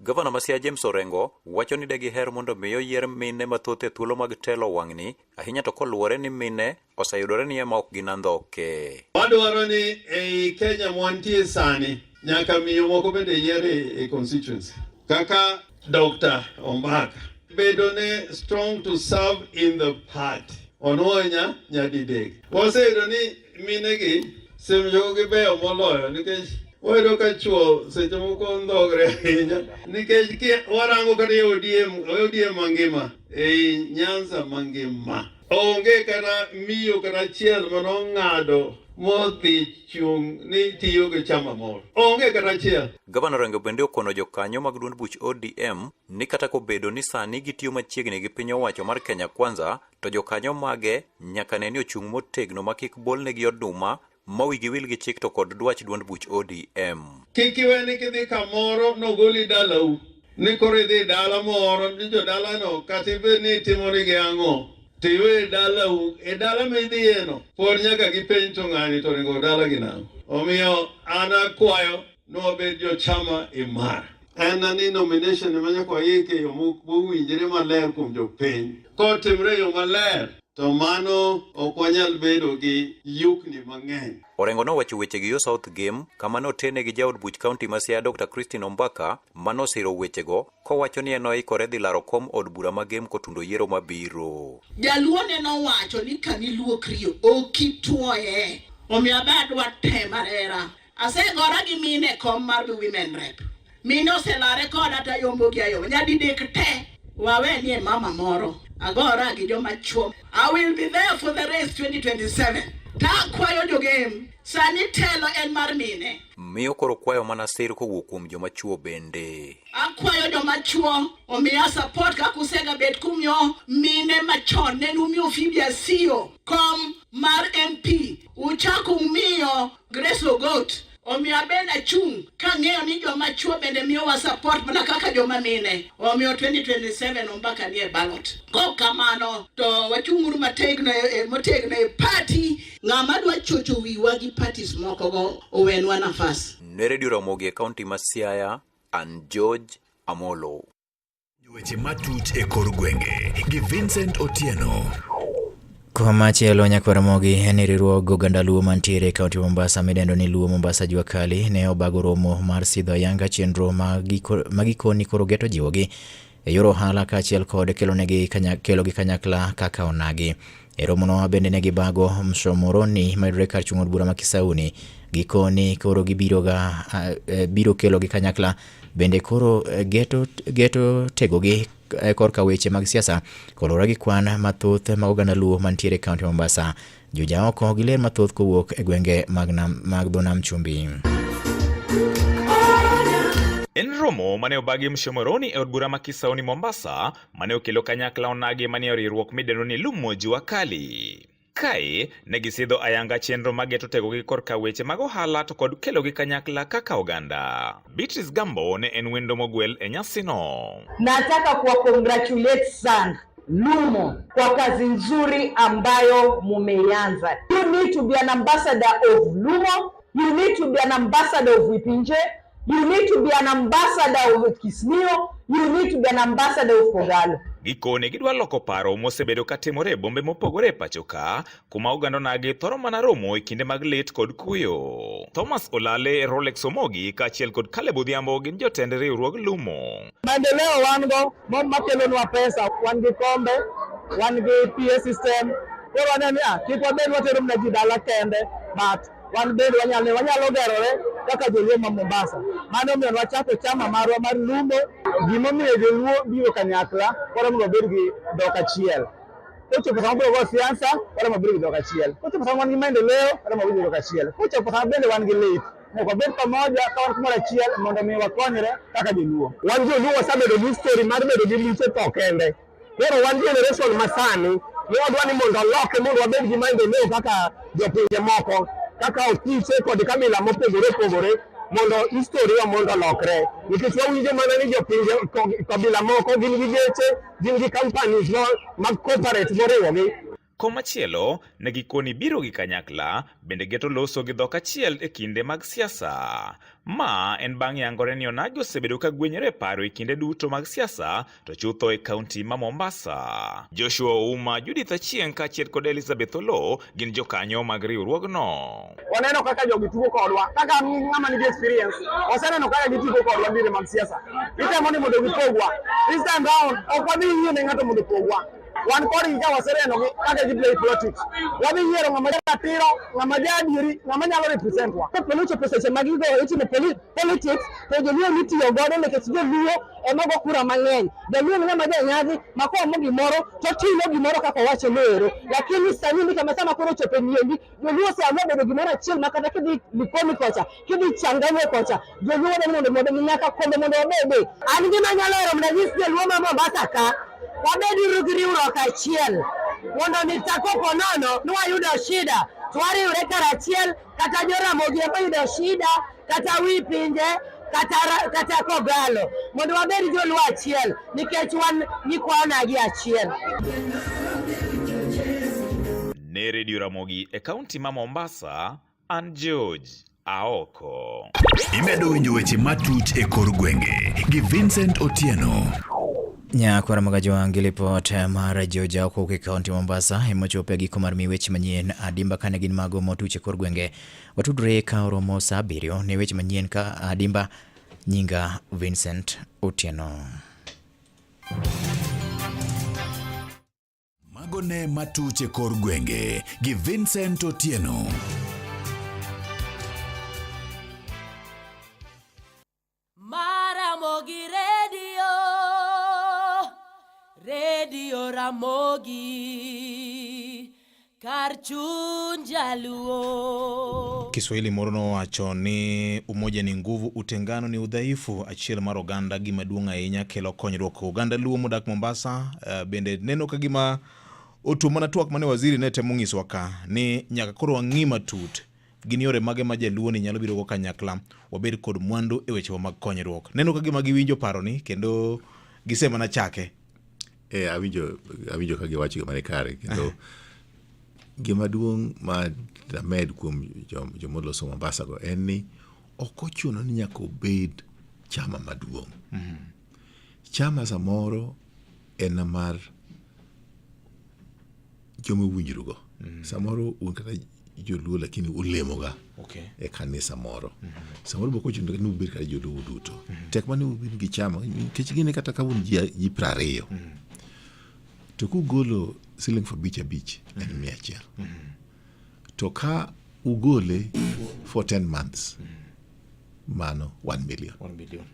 Gavana ma Siaya James Orengo wacho ni degiher mondo mi oyier mine mathoth e thuolo mag telo wang'ni, ahinya to koluwore ni mine oseyudore ni ema ok gin andhoke. Wadwaro ni ei Kenya mwantie sani nyaka miyo moko bende yier e constituency kaka Dr. Ombaka bedo ne strong to serve in the party onuonya nyadidek. Waseyudo ni minegi seche gibeyo moloyo nikech wayudo ka chuo seche moko ndhogre ahinya nikech warango kata e ODM, ODM mangima ei Nyanza mangima onge kata miyo kata achiel manong'ado modhi chung' ni tiyo gi chama moro onge kata achiel. Gavana Orengo bende okono jokanyo mag duond buch ODM ni kata kobedo ni sani gitiyo machiegni gi piny owacho mar Kenya Kwanza, to jokanyo mage nyaka ne ni ochung' motegno ma kik bolnegi oduma ma wigi wil gi chik to kod dwach duond buch ODM. Kik iwe ni kidhi kamoro nogoli dalau ni koro idhi dala moro ni jodalano kata ibed ni itimonigi ang'o to iwe dalau e dala midhiyeno pod nyaka gipenj to ng'ani to oringo dala gi nang'o. Omiyo an akwayo ni wabed jochama imara. En ni nomination ma nyaka waik e yo mowinjre maler kuom jopiny. Kotimre e yo maler to mano ok wanyal bedo gi yukni mang'eny. Orengo nowacho wechegi yo South Gem kama notene gi jaod buch kaunti ma Siaya Dr. Christine Ombaka manosiro wechego kowacho ni en oikore dhi laro kom od bura ma Gem kotundo yiero mabiro. Jaluo ne nowacho ni kaniluokri ok itwoye. Omiyo abe adwa tema rera. Asegora gi mine e kom mar women rep. Mine oselare koda to ayombogi ayomba. Nyadidek te wawe nie mama moro. Agora gi joma chuo. I will be there for the race 2027. Takwayo jogem, sani telo en mar mine. Miyo koro kwayo mana sir kowuok kuom joma chuo bende. Akwayo joma chuo omiya support kaka usega bet kumiyo mine machon ne umiyo Phoebe Asiyo kom mar MP uchako umiyo Grace Ogot omiyo abende achung' kang'eyo ni joma chuo bende miyowa support mana kaka joma mine omiyo 2027 Ombaka nie ballot. Kok kamano to wachung'uru mategno e, motegno e party. Ng'ama dwa chocho wiwa gi parties moko go owenwa nafas. Ne Radio Ramogi e kaunti ma Siaya, an George Amolo. Weche matut e kor gwenge gi Vincent Otieno. Komachielo nyakwar Ramogi en ni riwruog oganda Luo mantiere e kaunti ma Mombasa midendo ni Luo Mombasa Jua Kali ne obago romo mar sidho ayanga chenro ma gikoni koro geto jiwogi e yor ohala kaachiel kod kelonegi kelogi kanyakla kaka onagi. E romono bende ne gibago Mshomoroni mayudore kar chung' od bura ma Kisauni. Gikoni koro gibiro ga biro kelogi kanyakla Bende koro eh, geto, geto tegogi eh, korka weche mag siasa koluwore gi kwan mathoth mag oganda Luo mantiere e kaunti ma Mombasa. Jojaoko gi ler mathoth kowuok e gwenge mag, nam, mag dho nam chumbi. En romo mane obagi Mshomoroni e od bura ma Kisauni Mombasa mane okelo kanyakla onagi manie riwruok midendo ni Lumo Jua Kali. Kae ne gisidho ayanga chenro mageto tegogi korka weche mag ohala to kod kelogi kanyakla kaka oganda. Beatrice Gambo ne en wendo mogwel e nyasino. Nataka kuwa congratulate sana Lumo kwa kazi nzuri ambayo mumeianza. You need to be an ambassador of Lumo. You need to be an ambassador of Wipinje. You need to be an ambassador of Kismio. You need to be an ambassador of Kogalo. Gikone gidwa loko paro mosebedo ka timore e bombe mopogore e pacho ka, kuma oganda onagi thoro mana romo e kinde mag lit kod kuyo. Thomas Olale, Rolex Omogi kaachiel kod Caleb Odhiambo gin jotend riwruog Lumo. Maendeleo wan go makelonwa pesa, wan gi kombe, wan gi PA system. Koro waneno niya, kik wabed watero mana ji dala kende, but wan bende wanyalo wanyalo gerore kaka joluo ma Mombasa. Mano omiyo wachako chama marwa mar Lumo. Gimomiyo joluo biro kanyakla, koro mondo wabed gi dhok achiel. Kochopo sama wabiro go siasa, waromo bedo gi dhok achiel. Kochopo sama wan gi maendeleo, waromo bedo gi dhok achiel. Kochopo sama bende wan gi lit, nyaka wabed pamoja ka wan kumoro achiel mondo mi wakonyre kaka joluo. Wan joluo wasebedo gi story mar bedo gi buche tho kende. Koro wan generation masani ne wadwa ni mondo oloke mondo wabed gi maendeleo kaka jopinje moko kaka okiche kod kabila mopogore opogore mondo history wa mondo olokre nikech wawinjo mana ni jopinje kabila moko gin gi geche gin gi companies mag corporate moriwogi. Komachielo, ne gikoni biro gi kanyakla, bende geto loso gi dhok achiel e kinde mag siasa. Ma en bang' yangore ni onagi osebedo ka gwenyore e paro e kinde duto mag siasa, to chutho e kaunti ma Mombasa. Joshua Ouma, Judith Achieng' kaachiel kod Elizabeth Oloo gin jokanyo mag riwruogno. Waneno kaka jogi tugo kodwa, kaka ng'ama nigi experience, waseneno kaka gitugo kodwa diere mag siasa. Gitemo ni mondo gipogwa. This time round, ok wadhi yie ne ng'ato mondo opogwa. Wan kodgi ka wasenenogi kaka gi play politics. Wadhi yiero ng'ama ratiro, ng'ama jaadieri, ng'ama nyalo represent wa. Kapo ni ochopo seche ma gigo itimo politics to joluo mitiyo godo nikech joluo ema go kura mang'eny. Jaluo en ng'ama janyadhi ma koamo gimoro to otimo gimoro kaka owacho noero. Lakini sani ni kama sama koro ochopo e niendi Joluo oseamua bedo gimoro achiel ma kata kidhi Likoni kocha, kidhi Changamwe kocha, Joluo dwaro ni mondo nyaka kombe mondo wabede. An gima anyalo hero mondo anyis joluo ma Mombasa ka, wabed uru gi riwruok achiel mondo mi takopo nono ni wayudo shida to wariwre karachiel kata Joramogi ema oyudo shida kata wi pinje kata, kata Kogalo mondo wabed joluo achiel nikech wan nyikwa onagi achiel. Ne Radio Ramogi e kaunti ma Mombasa, an George Aoko. Imedo winjo weche matuch e kor gwenge gi Vincent Otieno. Nyakwar Magajo gi lipot mar George Aoko e kaunti Mombasa ema ochopo e giko mar mi weche manyien adimba kane gin mago motuch e kor gwenge. Watudre ka oromo saa abiriyo ne weche manyien ka adimba nyinga Vincent Otieno. Mago ne matuch e kor gwenge gi Vincent Otieno. Maramogi Radio, Radio Ramogi, kar chuny jaluo. Kiswahili moro nowacho ni umoja ni nguvu, utengano ni udhaifu. Achiel mar oganda gima duong' ahinya kelo konyruok. Oganda Luo modak Mombasa bende neno ka gima otuo mana twak mane waziri ne temo nyisowa ka ni nyaka koro wang'i matut gin yore mage ma jaluo ni nyalo biro go kanyakla wabed kod mwandu e wechewa mag konyruok. Neno ka gima giwinjo paroni kendo gisemana chake. E, awinjo awinjo ka giwacho gima ni kare kendo gima duong' ma damed kuom jomoloso Mombasa go en ni ok ochuno ni nyaka obed chama maduong'. Chama samoro en mar joma uwinjrugo. Samoro un kata joluo lakini ulemoga e kanisa moro. Samoro be ok ochuno ni ubed kata joluo duto. Tek mana ni ubed gi chama nikech gini kata ka un ji 20 to kugolo siling 50 abich en 100. To ka ugole for 10 months mano 1 million. 1 million.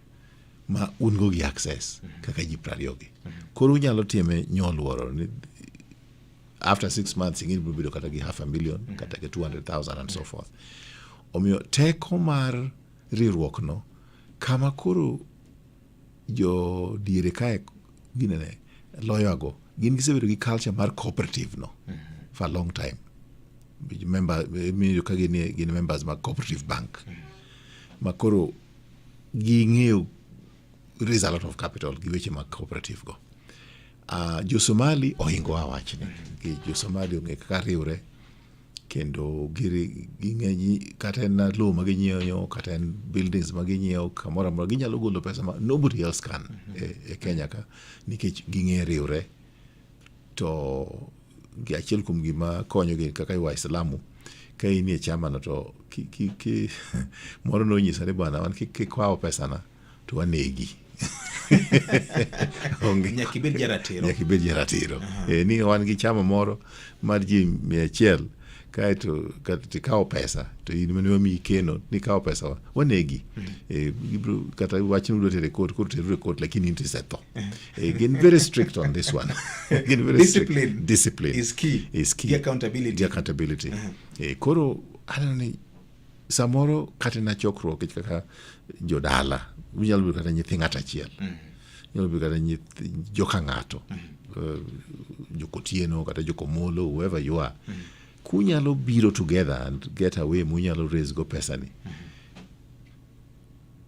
Ma un go gi access kaka ji prariyo gi. Koro unyalo time nyoluoro ni after 6 months ing'e ni ibiro bedo kata gi half a million kata gi 200,000 and so forth. Omiyo teko mar riwruok no kama koro jo diere kae ginene loyogo gin gisebedo gi culture mar cooperative no for a long time. Member imiyo ka gin members mag cooperative bank ma koro ging'eyo raise a lot of capital gi weche mag cooperative go. Jo Somali ohingo wa wachni. Gi jo Somali ong'e kaka riwre kendo ging'e kata en lowo ma ginyiewo kata en buildings ma ginyiewo kamoro amora ginyalo golo pesa ma nobody else can e Kenya ka nikech ging'e riwre to gi achiel kuom gima konyogi kaka Waislamu ka in e chama no to ki moro nonyisa ni bwana wan kikwawo pesana to wanegi. Onge. Nyaka ibed jaratiro. Nyaka ibed jaratiro. Ni wan gi chama moro mar ji 100 kaeto tikawo pesa to in mane wamiyi keno nikawo pesa wa wanegi. Gibiro kata wach ni udwa tero e court koro teruru e court lakini in to isetho. Gin very strict on this one. Gin very Discipline strict. Discipline is key. Is key. Gi accountability. Gi accountability. Koro aneno ni samoro kata na chokruok nikech kaka jodala unyalo bedo kata nyithi ng'ato achiel inyalo bedo kata nyithi joka ng'ato jokotieno kata jokomolo, whoever you are, kunyalo biro together and get away munyalo raise go pesa ni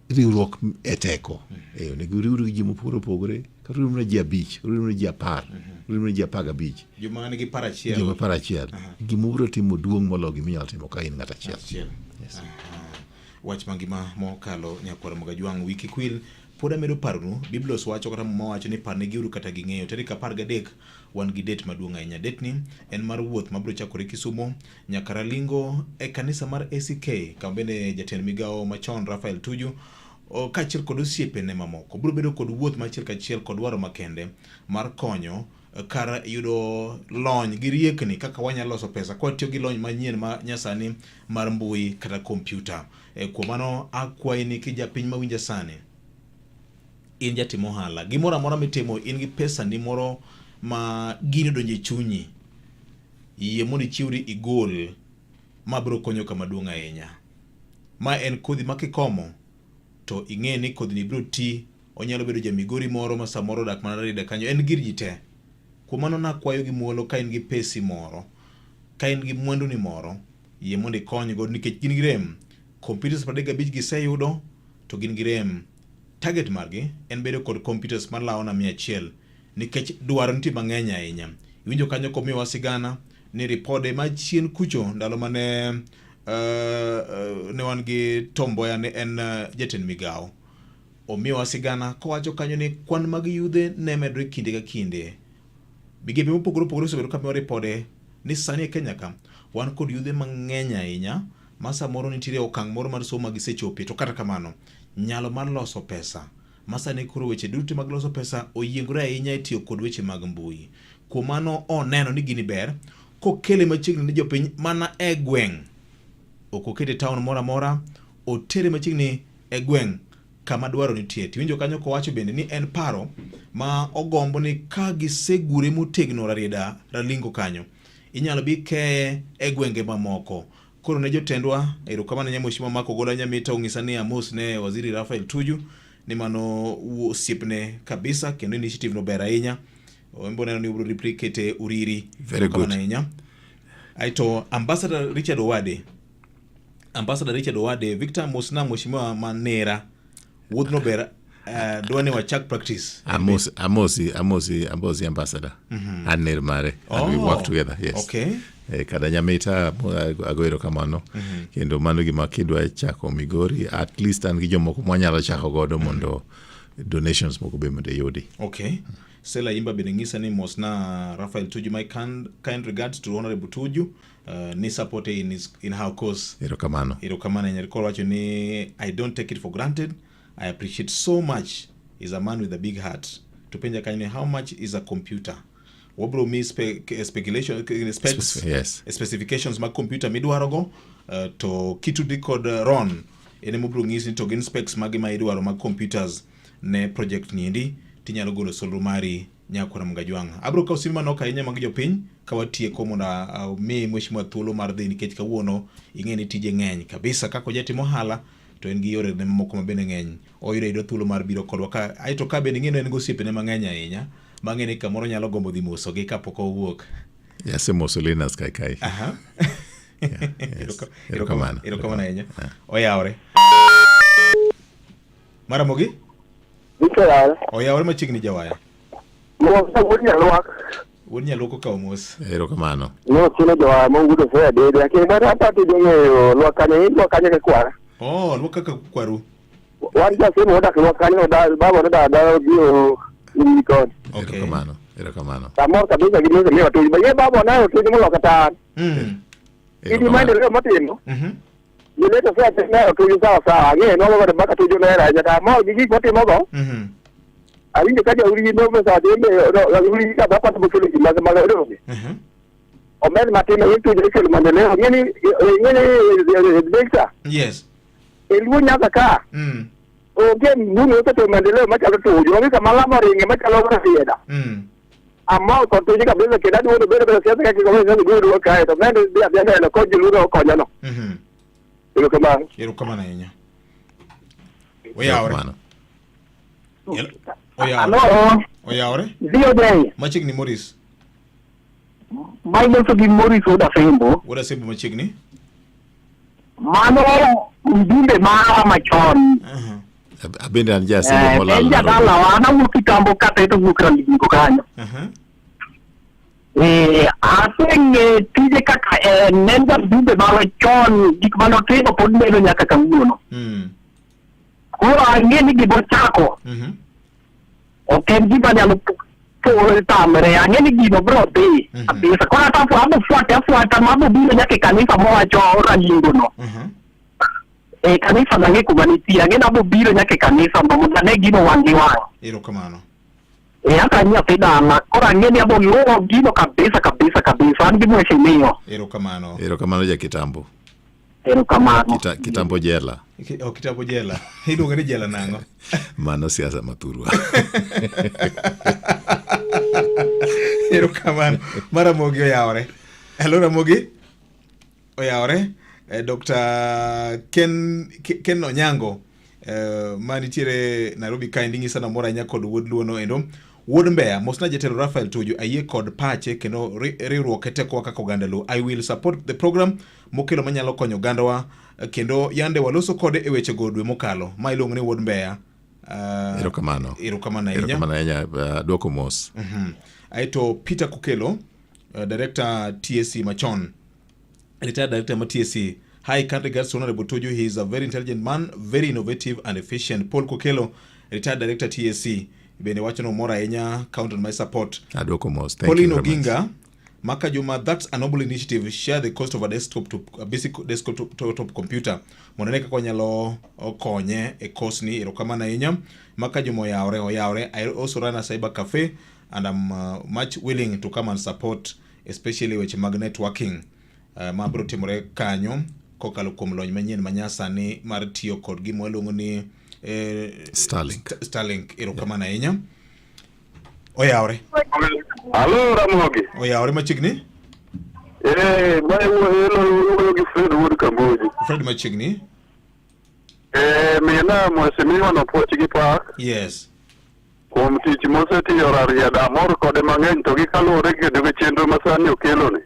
riwruok e teko. Onego uriwru gi ji mopogore opogore kata uriwru na ji 5, uriwru na ji 10, uriwru na ji 15. Joma nigi paro achiel. Joma paro achiel, gima ubiro timo duong' moloyo gima inyalo timo ka in ng'ato achiel. Achiel. Aha. Wach mangima mokalo nyakwar Mogajwang' wiki kwil pod amedo paronu Biblos wacho kata Muma wacho ni parnegiuru kata ging'eyo tarik 13 wan gi date maduong' ahinya. Date ni en mar wuoth mabiro chakore Kisumo nyaka Ralingo e kanisa mar ACK kama bende jatend migawo machon Raphael Tuju kaachiel kod osiepene mamoko biro bedo kod wuoth machiel kachiel kod dwaro makende mar konyo kar yudo lony gi riekni kaka wanyalo loso pesa ka watiyo gi lony manyien ma nyasani mar mbui kata kompyuta. Kuom mano akwayi ni kijapiny mawinja sani, in jatim ohala, gimoro amora mitimo in gi pesani moro ma gini odonjo e chunyi, yie mondo ichiwri igol ma biro konyo kama duong' ahinya. Ma en kodhi ma kikomo to ing'e ni kodhini biro ti, onyalo bedo ja Migori moro ma samoro odak mana Rarieda kanyo, en gir ji te. Kuom mano nakwayo gi muolo ka in gi pesi moro, ka in gi mwanduni moro, yie mondo ikony godo nikech gin gi rem. Computers 35 giseyudo to gin gi rem. Target margi en bedo kod computers malawo na 100 nikech dwaro nitie mang'eny ahinya. Iwinjo kanyo komiyowa sigana ni ripode ma chien kucho ndalo mane ne wan gi Tom Mboya ne en jatend migawo. Omiyowa sigana kowacho kanyo ni kwan mag yudhe ne medore kinde ka kinde. Migepe mopogore opogore osebedo ka miyowa ripode ni sani e Kenya ka wan kod yudhe mang'eny ahinya ma samoro nitiere okang' moro mar somo ma gisechope to kata kamano nyalo mar loso pesa ma sani koro weche duto mag loso pesa oyiengore ahinya e tiyo kod weche mag mbui. Kuom mano oneno ni gini ber kokele machiegni ni jopiny mana e gweng'. Ok okete e town moro amora, otere machiegni e gweng' kama dwaro nitie. Tiwinjo kanyo kowacho bende ni en paro ma ogombo ni ka gisegure motegno Rarieda Ralingo kanyo, inyalo bi keye e gwenge mamoko. Koro ne jotendwa, erokamano ne Mheshimiwa Mark Ogola Nyamita ong'isa ni amos ne Waziri Raphael Tuju ni mano osiepne kabisa kendo initiative no ber ahinya. Embo neno ni obiro replicate Uriri. Very good. Erokamano ahinya. Aito Ambassador Richard Owade. Ambassador Richard Owade, Victor mosna Mheshimiwa Manera. Wuodhno ber, dwa ni wachak practice. Amosi, amosi, amosi, amosi ambassador. An ner mare. And we work together. Yes. Kada Nyamita ago erokamano. Kendo mano gima kidwa chako Migori, at least an gi jomoko mwanyalo chako godo mondo donations moko be mondo iyudi. Okay. Sela Imba bende ng'isa ni mosna Raphael Tuju, my kind regards to Honorable Tuju, ni support in her cause. Erokamano. Erokamano ahinya. Koro wacho ni I don't take it for granted. I appreciate so much. He's a man with a big heart. To penja kanyo ni how much is a computer? Wabro mi speculation specs, Yes. specifications mag computer midwaro go, to kitudi kod Ron en ema obiro ng'isi ni to gin specs mage ma idwaro mag computers. ne project ni endi tinyalo golo solro mari nyakwara Mgajwang'. Abro kawo simbe manok ahinya mag jopiny ka watieko mondo ami mheshimiwa thuolo mar dhi nikech kawuono ing'e ni tije ng'eny kabisa kaka ojatimo ohala to en gi yore ne mamoko ma bende ng'eny oyudo ayuda thuolo mar biro kodwa ka aeto ka bende ing'e ni en gi osiepene mang'eny ahinya mang'e ni kamoro nyalo gombo dhi mosogi kapok owuok. Asemoso Linus kai kai. Aha. Yeah, yes. Erokamano. Erokamano ahinya. Oyawre. Maramogi? Oyawre. Oyawre machiegni jawaya. Wuod Nyaluak. Wuod Nyaluak okawo mos. Erokamano. Ne ochuno jowaya mowuodo soya dede. Lakini bado hapa tijong'eyo lwak kanyo, in lwak kanyo ke kwara. Oh, lwak kaka kwaru. Wan jasemo odak lwak kanyo, baba nodak dala obiro iri koni. Okay. Erokamano. Erokamano. Amor kabisa gi nyoso miwa tuj. Ba ye baba nayo tuj molo kata an. Idi maendeleo motimo. Gileto soya nayo tuj sawa sawa. Ang'eyo nogo kod baka tuj olero ahinya. To amor gi gik motimogo. Awinjo ka jaurigi no pesa wacho ni jaurigi ka dhako to bokelo ji mag mag roge. Omed matin e tuj ikelo maendeleo. Ng'eni ng'eni Victor. Yes. E Luo Nyanza ka. Onge mbunge osetimo maendeleo machalo tuju. Onge kama lamo ringe machalo Rarieda. Amor kod tuju kabisa kendo adwaro bedo bedo siasa kaka kikomo siasa biro duogo kae to mendo dhi adhiya mbele kod joluo okonyo no. Erokamano. Erokamano ahinya. Oyawre. Erokamano. Oyawre. Hello. Oyawre. VOJ. Machiegni Morris. Mailoso gi Morris Wuod Asembo. Wuod Asembo machiegni. Mano mjumbe mara machon. Abende an ja Asembo Eh, molal. en jadalawa, an awuok kitambo kata to wuok Ralingo kanyo. Eh, aseng'e tije kaka en, ne en ga mjumbe marwa chon, gik mane otimo pod neno nyaka kawuono. Koro ang'e ni gima ochako ok en gima nyalo tamre, ang'e ni gino biro dhi kabisa. Koro ata abo fuate afuata ma bobiro nyaka e kanisa mowacho Ralingo no. E kanisa nang'e kuma nitie, ang'e ni abobiro nyaka e kanisa no mondo ane gino wang' gi wang'. Erokamano. E aka an nyathi dala, koro ang'e ni abo luwo gino kabisa kabisa kabisa, an gi mheshimiwa. Erokamano. Erokamano ja kitambo. Erokamano. Kitambo jela. Oh, kitambo jela. Iluonge ni jela nang'o? Mano siasa mathurwa. Erokamano. Maramogi oyawore. Hello Ramogi. Oyawore. Dr. Ken Onyango ma nitiere Nairobi kaendi ng'isa namor ahinya kod wuod Luo no endo. Wuod Mbeya, mosna jatelo Raphael Tuju, ayie kod pache kendo riwruok e tekowa kaka oganda Luo. I will support the program mokelo manyalo konyo ogandawa kendo yande waloso kode e weche go dwe mokalo. Ma iluongo ni Wuod Mbeya. Erokamano. Erokamano ahinya. Erokamano ahinya. Duoko mos. Aeto Peter Kokelo, director TSC machon. Retired director ma TSC. Hi, kind regards to Honorable Tuju. He is a very intelligent man, very innovative and efficient. Paul Kokelo, retired director TSC. Bende wacho no mor ahinya, count on my support. Aduoko mos. Thank Pauline you very much. Oginga, Maka Juma, that's a noble initiative. Share the cost of a desktop to a basic desktop to, top computer. Mondo ne kaka wanyalo konye e course ni erokamano ahinya. Maka Juma oyawre oyawre. I also run a cyber cafe and I'm much willing to come and support especially weche mag networking ma biro timore kanyo kokalo kuom lony manyien manyasani mar tiyo kod gima waluongo ni Starlink. Starlink. Erokamano ahinya. Oyawre. Halo Ramogi. Oyawre machiegni. Eh, mae wuoyo gi Fred wuod Kambuji. Fred machiegni. Eh, mina mheshimiwa nopuoch gi pak. Yes. Kuom tich mosetiyo Rarieda, amor kode mang'eny to gi kaluwore kendo gi chenro ma sani okeloni.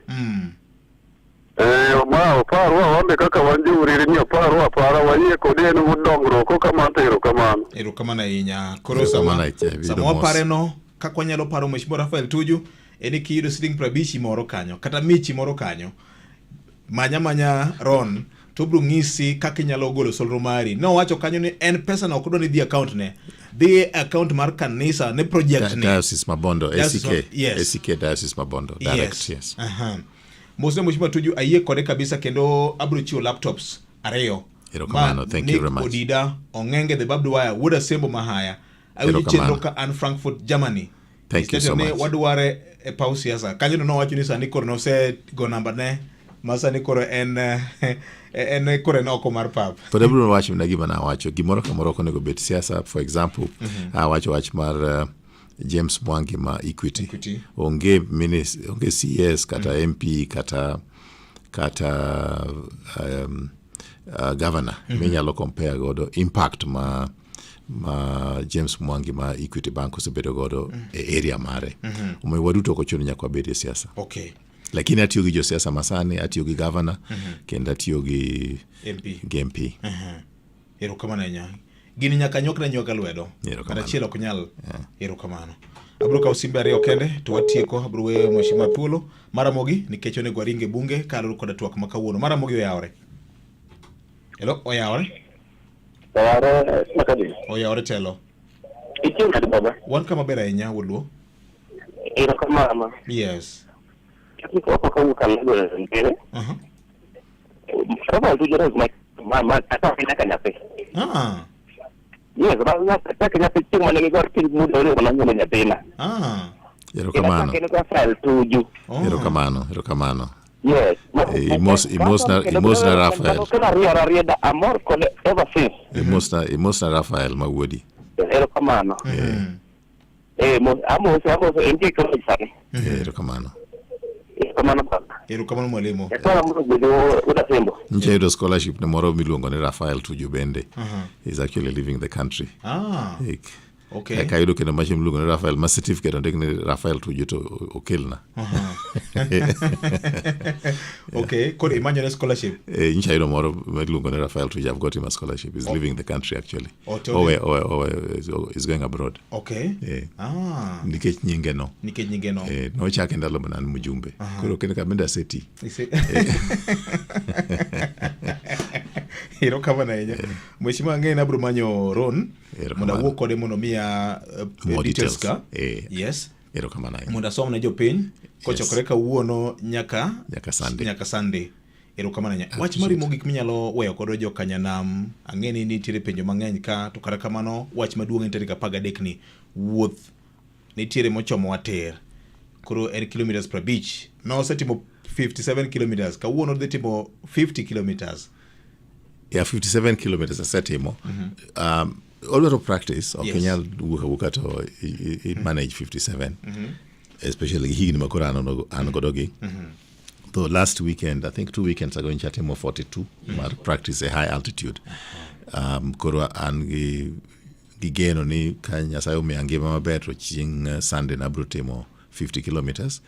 Eh, ma oparwa wambe kaka wan jouriri ni oparwa apara wayie kode en wuod dongruok kokamano to erokamano. Erokamano ahinya. Koro Erokamano ahinya, sama mos. wapare no kaka wanyalo paro Mheshimiwa Raphael Tuju en ni kiyudo siling 50 moro kanyo kata michi moro kanyo manya manya Ron to obiro ng'isi kaka inyalo golo solro mari. Nowacho kanyo ni en pesa no ok odwa ni dhi account ne. Dhi e account mar kanisa ne project ni. Diocese Mabondo, Diocese ACK. Yes. ACK Diocese Mabondo. Direct, yes. Aha. Mosne Mheshimiwa Tuju ayie kode kabisa kendo abiro chiwo laptops 2. Erokamano, Ma thank you Nick very much. Odida, Ong'enge the Barbed Wire, Wuod Asembo Mahaya. Awinjo Erokamano. chenro ka an Frankfurt, Germany. Thank you so Ni much. wadware e paw siasa. Kanyo to nowacho ni sani koro nosego namba ne. Ma sani koro en en koro en oko mar pap. Pod abiro wacho mana gima nawacho, gimoro kamoro ok onego bed siasa. For example, awacho wach mar James Mwangi ma Equity. Equity. Onge minis, onge CS kata MP kata governor minyalo compare godo impact ma James Mwangi ma Equity Bank osebedo godo e area mare. Omiyo waduto ok ochuno nyaka wabed e siasa. Lakini atiyo gi josiasa masani, atiyo gi governor, kendo atiyo gi MP. Gi MP. Erokamano ahinya. Gini nyaka nywakne nywaka lwedo. Erokamano. Kata achiel ok nyal. Erokamano. Abiro kawo simbe ariyo kende to watieko. Abiro weyo mheshimiwa thuolo mar Ramogi nikech onego waring e bunge kaluwore koda twak ma kawuono. Mar Ramogi oyawore. Hello, oyawore. Oyawore Makadi. Oyawore telo. Ichieng' nade baba? Wan kama ber ahinya wuod Luo. Erokamano. Yes. Oko kawuok Alego ntiere. Rafael Tuju ma ata nyaka nyathi. Yes, nyaka nyathi chieng' mane gigor piny muda ore mana nyuolo nyathina. Erokamano. Kendo Rafael Tuju. Erokamano, erokamano. Yes. Imosna Rafael. Kendo ariyo arieda amor kode ever since. Imosna Rafael ma wuodi. Erokamano. Eh, amose amose entie college sani. Erokamano. Erokamano baba. Erokamano mwalimu. Nyakwara mondo obed wuod Asembo. Nyicha yudo scholarship ne moro miluongo ni Rafael Tuju bende. He's actually leaving the country. Eka ayudo kendo machielo miluongo ni Rafael ma certificate ondik ni Rafael Tuju to okelna. Okay, koro imanyone scholarship. Eh, nyicha ayudo moro miluongo ni Rafael Tuju. I've got him a scholarship. He's leaving the country actually. Oh, to Owe, is going abroad. Eh. Nikech nyinge no. Nikech nyinge no. Eh, nochake ndalo mana an mjumbe. Koro kendo kabende aseti. Erokamano ahinya. Mheshimiwa ang'e ni abiro manyo Ron mondo awuo kode mondo miya More details details. ka. Eh. Yes. Erokamano ahinya. Mondo asom ne jopiny kochakore kawuono nyaka Nyaka Sunday. Nyaka Sunday. Erokamano ahinya. Wach mari mogik minyalo weyo kodo jokanyanam, ang'e ni nitiere penjo mang'eny ka, to kata kamano wach maduong' en tarik 13 ni wuoth nitiere mochomo watir. Koro en kilometers 50. Nosetimo 57 kilometers, kawuono odhi timo 50 kilometers. Yeah, 57 kilometers asetimo. Odwaro practice, ok inyal wuok awuoka to i manage 57. Especially gi higni ma koro an godo gi. Though last weekend, I think 2 weekends ago, nyicha timo 42 mar practice e high altitude. Koro an gi geno ni ka Nyasaye omiya ngima maber to chieng' Sunday nabro timo 50 kilometers.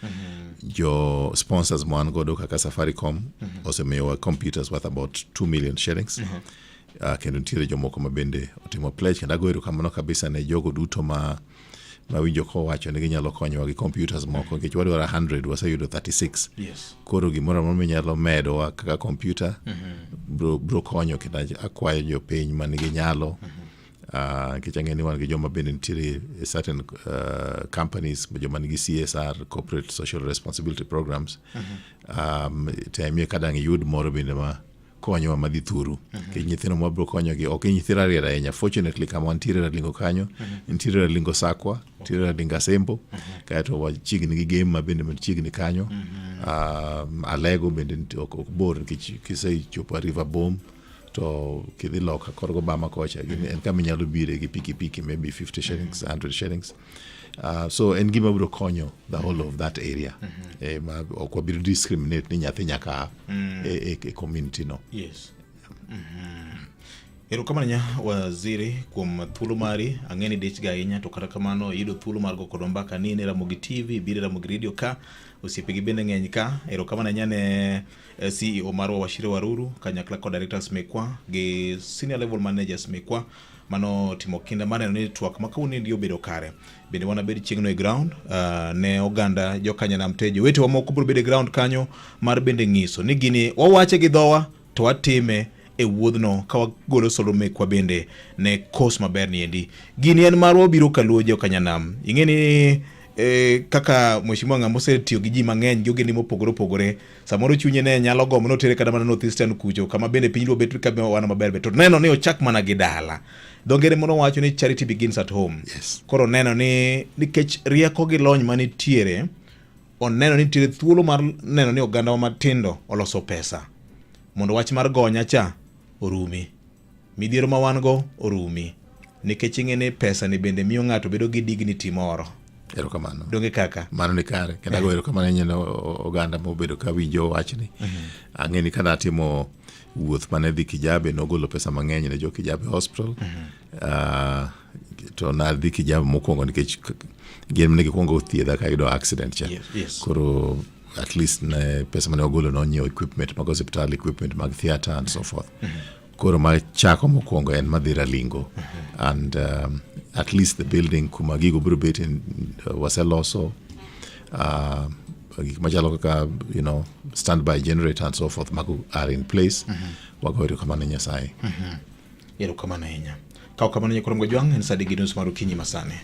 Jo sponsors ma wan godo kaka Safaricom osemiyowa computers worth about 2 million shillings. Kendo nitiere jomoko ma bende otimo pledge kendo ago erokamano kabisa ne jogo duto ma mawinjo kowacho ni ginyalo konyowa gi computers moko nikech wadwaro 100, waseyudo 36. Koro gimoro amora minyalo medowa kaka computer bro konyo kendo akwayo jopiny manigi nyalo nikech ang'e ni wan gi joma bende nitiere e certain companies, joma nigi CSR, corporate social responsibility programs, temie ka dang' iyud moro bende ma konyowa madhi thuru nikech nyithindo mwabro konyogi ok gin nyithindo Rarieda ahinya. Fortunately, kama wantiere Ralingo kanyo, nitiere Ralingo Sakwa, nitiere Ralingo Asembo, kaeto wachiegni gi Gem ma bende machiegni kanyo, Alego bende ok bor nikech kisechopo River Bom to kidhi loka korgo Bama kocha en kama inyalo bire gi pikipiki, maybe 50 shillings, 100 shillings. So en gima biro konyo the whole of that area. Ma ok wabiro discriminate ni nyathi nyaka a e community no. Yes. Erokamano ahinya waziri kuom thuolo mari. Ang'e ni dich ga ahinya to kata kamano iyudo thuolo mar go kodwa mbaka ni in e Ramogi TV, biro e Ramogi Radio ka, osiepegi bende ng'eny ka. Erokamano ahinya ne CEO marwa Wachira Waruru kanyakla kod directors mekwa gi senior level managers mekwa mano timo kinda mar neno ni twak ma kawuono ni obedo kare. Bende wanabed chieng'no e ground ne oganda jokanyanam te, jowetewa moko biro bedo e ground kanyo mar bende ng'iso ni gini wawache gi dhowa to watime e wuodhno ka wagolo solo mekwa bende ne kos maber ni endi. Gini en marwa obiro kaluo jokanyanam. Ing'e ni kaka mheshimiwa ng'ama osetiyo gi ji mang'eny gi ogendni mopogore opogore, samoro chunye ne nyalo gombo notere kata mana North Eastern kucho kama bende piny luo bet ka wan maber be to neno ni ochak mana gi dala. Dho ngere moro wacho ni charity begins at home. Koro neno ni nikech rieko gi lony manitiere oneno ni nitiere thuolo mar neno ni oganda matindo oloso pesa mondo wach mar gonya cha orumi. Midhiero ma wan go orumi nikech ing'e ni pesa ni bende miyo ng'ato bedo gi dignity moro. Erokamano. Donge kaka? Mano ni kare. Kendo ago erokamano ahinya ne oganda mobedo ka winjo wachni. Ang'e ni kana atimo wuoth mane dhi Kijabe nogolo pesa mang'eny ne jo Kijabe Hospital. To nadhi Kijabe mokwongo nikech gin ne gikwongo thiedha ka ayudo accident cha. Yes, yes. Koro at least ne pesa mane wagolo nonyiewo equipment mag osiptal, equipment mag theatre and so forth. Koro machako mokwongo en madhi Ralingo. And at least the building kuma gigo biro betie waseloso gik machalo kaka standby generator and so forth mago are in place. Wago erokamano ne Nyasaye. Erokamano ahinya. Kaw kamano nyakoro Mgojwang' en saa adek gi nus mar okinyi masani.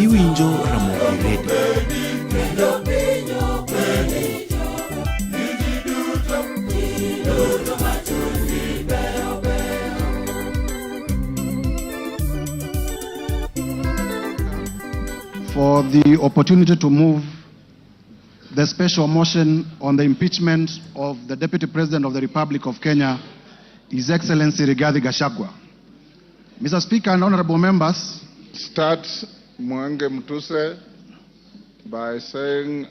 Iwinjo Ramogi Radio. For the opportunity to move the special motion on the impeachment of the Deputy President of the Republic of Kenya, His Excellency Rigathi Gachagua. Mr. Speaker and honorable members. Start Mwange Mutuse by saying,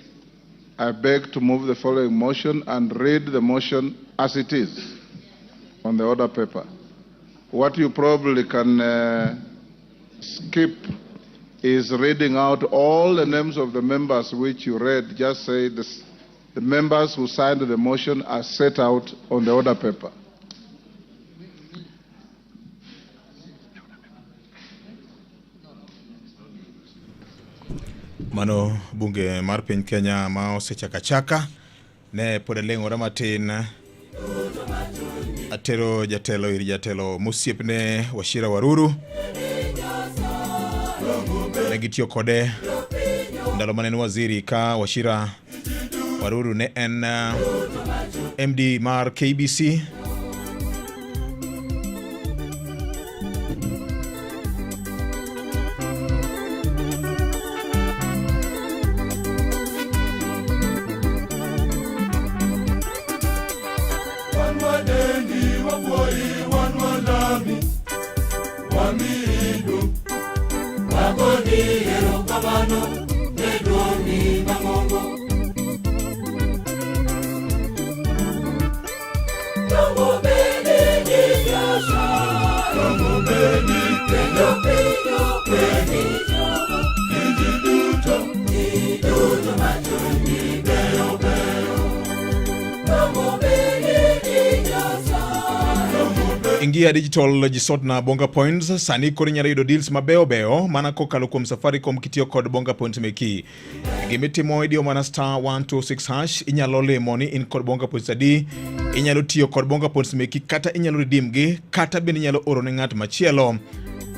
I beg to move the following motion and read the motion as it is on the order paper. What you probably can skip is reading out all the names of the members which you read. Just say this, the members who signed the motion are set out on the order paper. Mano bunge mar piny Kenya ma osechako achaka ne pod aleng'ora matin atero jatelo ir jatelo mosiepne Wachira Waruru ne gitiyo kode ndalo mane en waziri ka Wachira Waruru ne en MD mar KBC. Ingia digital jisot na Bonga Points sani koro inyalo yudo deals mabeyo beyo mana kokalo kuom Safaricom kitiyo kod Bonga Points meki. Gimitimo idiyo mana star 126 hash, inyalo limo ni in kod Bonga Points adi, inyalo tiyo kod Bonga Points meki kata inyalo redeem gi kata bende inyalo oro ne ng'at machielo.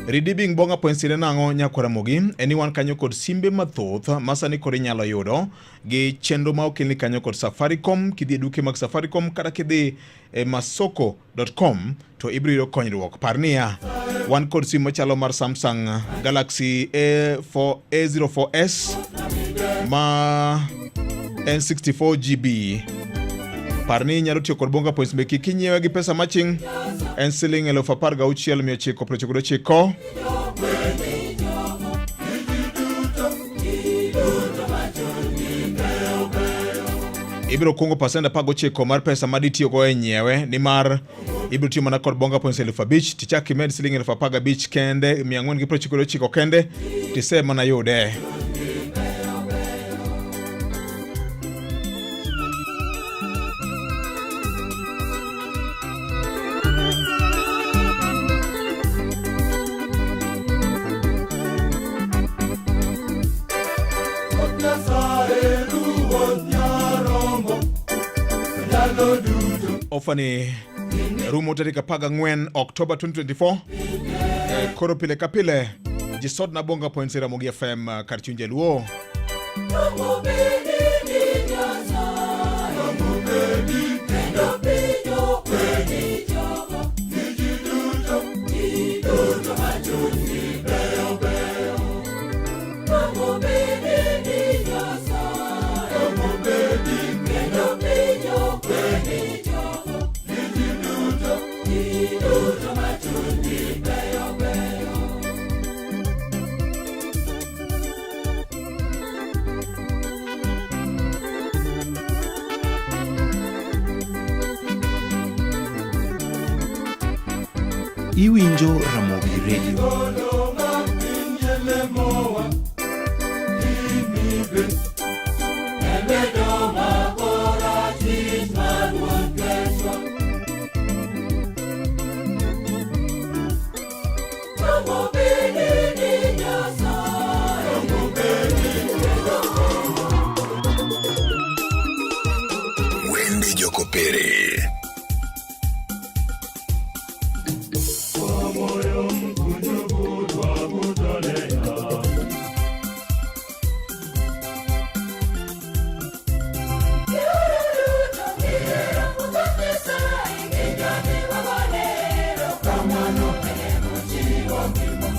Redeeming Bonga Points en nang'o nyakwara Ramogi? En ni wan kanyo kod simbe mathoth ma sani koro inyalo yudo gi chenro ma okelni kanyo kod Safaricom kidhi e duke mag Safaricom kata kidhi e masoko.com to ibiro yudo konyruok. Par niya, wan kod simu machalo mar Samsung Galaxy A4, A04s ma en 64 GB. Par ni inyalo tiyo kod Bonga Points meki kinyiewe gi pesa maching en siling 16999. Ibiro kungo pasent 19 mar pesa ma ditiyogo e nyiewe nimar ibiro tiyo mana kod Bonga Points 5000 tichak imed siling 15,000 kende 499 kende tise mana yude. Ofa ni rumo tarik 14 Oktoba 2024. Koro pile ka pile jisod na Bonga Points e Ramogi FM kar chuny Jaluo. Iwinjo Ramogi Radio.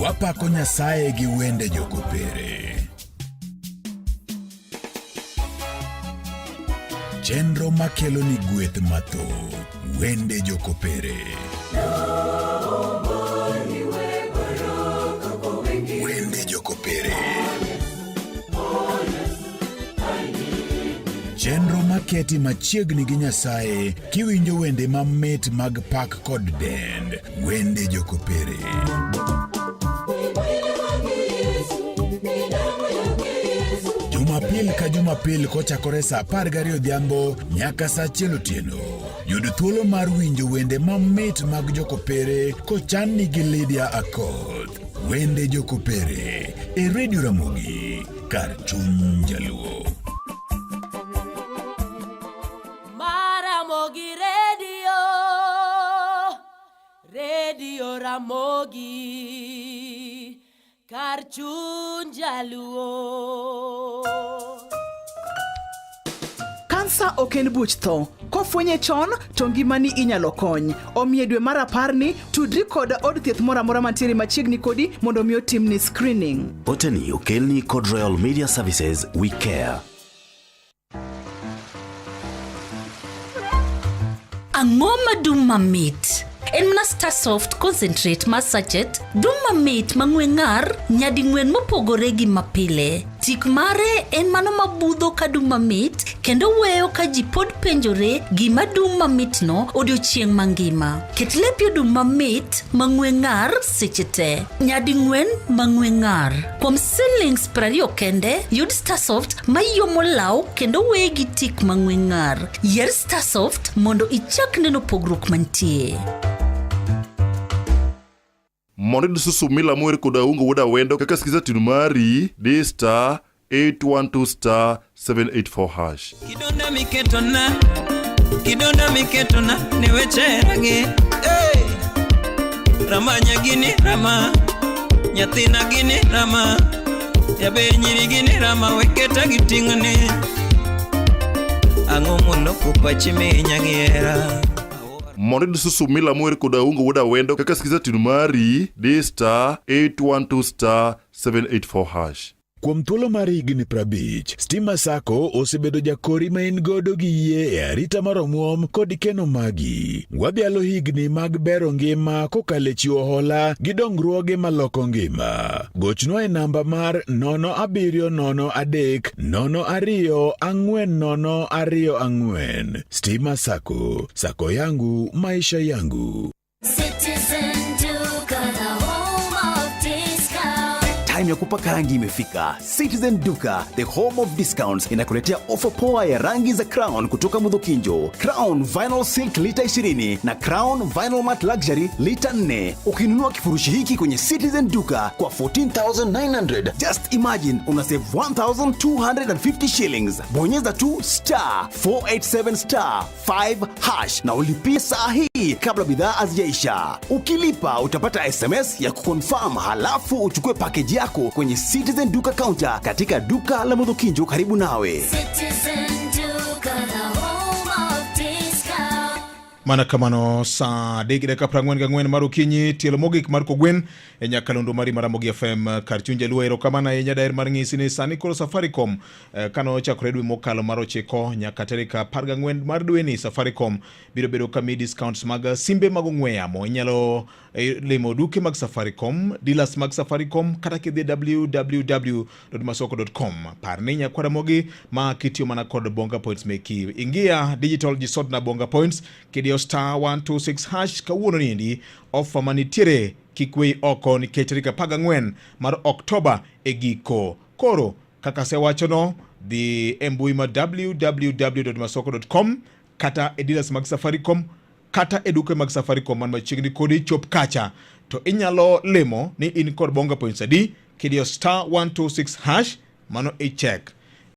Wapako Nyasaye gi wende jokopere. Chenro makelo ni gweth mathoth. Wende jokopere. Wende jokopere. Chenro maketi machiegni gi Nyasaye kiwinjo wende mamit mag pak kod dend. Wende Jokopere. Jumapil ka Jumapil kochakore saa 12 odhiambo nyaka saa 1 otieno. Yud thuolo mar winjo wende mamit mag Jokopere kochanni gi Lydia Akoth. Wende Jokopere e Radio Ramogi kar chuny Jaluo. Maramogi Radio, Radio Ramogi, kar chuny Jaluo. Kansa ok en buch tho. Kofwenye chon to ngimani inyalo kony. Omiyo e dwe mar aparni, tudri kod od thieth moro amora mantiere machiegni kodi mondo omi otimni screening. Oteni okelni kod Royal Media Services, we care. Ang'o madum mamit? En mana Starsoft concentrate mar sachet dum mamit mang'we ng'ar nyading'wen mopogore gi mapile. Tik mare en mano mabudho ka dum mamit kendo weyo ka ji pod penjore gima dum mamitno odiochieng' mangima. Ket lepi odum mamit mang'we ng'ar seche te. Nyading'wen mang'we ng'ar. Kuom silings 20 kende, yud Starsoft mayomo law kendo weye gi tik mang'we ng'ar. Yier Starsoft mondo ichak neno pogruok mantie. Mondo iyud susu mila mower kod Aungo wuod Awendo kaka skiza tune mari, di star 812 star 784 hash. Kidonda miketona, kidonda miketona ne weche ragi. Hey! Ramanya gini rama, nyathina gini rama, jaber nyiri gini rama, weketa gi ting'ni. Ang'o moloko pachi minya gi hera? Mondo iyud susu mila mower kod Aungo wuod Awendo kaka skiza tune mari, di star 812 star 784 hash. Kuom thuolo mar higni 50, Stima Sacco osebedo jakori ma in godo gi yie e arita mar omuom kod keno magi. Wadhialo higni mag bero ngima kokalo e chiwo hola gi dongruoge maloko ngima. Gochnwa e namba mar 0703 02 40 24. Stima Sacco, Sacco yangu, maisha yangu. Citizen Duka, the home of discount. Time ya kupaka rangi imefika. Citizen Duka, the home of discounts, inakuletea ofa poa ya rangi za Crown kutoka Mudhokinjo. Crown Vinyl Silk lita 20 na Crown Vinyl Matte Luxury lita 4. Ukinunua kifurushi hiki kwenye Citizen Duka kwa 14,900, just imagine una save 1,250 shillings. Bonyeza tu star 487 star 5 hash na ulipie saa hii kabla bidhaa hazijaisha. Ukilipa utapata SMS ya kuconfirm, halafu uchukue package yako kwenye Citizen Duka counter katika duka la Mudhokinjo karibu nawe. Citizen Duka, the home of discount. Mana kamano saa 3 gi dakika 44 mar okinyi tielo mogik mar kogwen e nyakalondo mari mar Ramogi FM kar chuny jaluo. Erokamano ahinya daher mar ng'isi ni sani koro Safaricom kane ochakore dwe mokalo mar ochiko nyaka tarik 14 mar dweni Safaricom biro bedo ka miyi discounts mag simbe mag ong'we yamo. Inyalo limo duke mag Safaricom, dealers mag Safaricom kata kidhi www.masoko.com. Par ni nyakwar Ramogi ma kitiyo mana kod Bonga Points meki. Ingia digital jisod na Bonga Points kidiyo star 126 hash kawuono niendi offer manitiere kik weyi oko nikech tarik 14 mar Oktoba e giko. Koro kaka asewachono, dhi e mbui ma www.masoko.com kata e dealers mag Safaricom kata e duke mag Safaricom man machiegni kodi chop kacha to inyalo limo ni in kod Bonga Points adi kidiyo star 126 hash mano i check.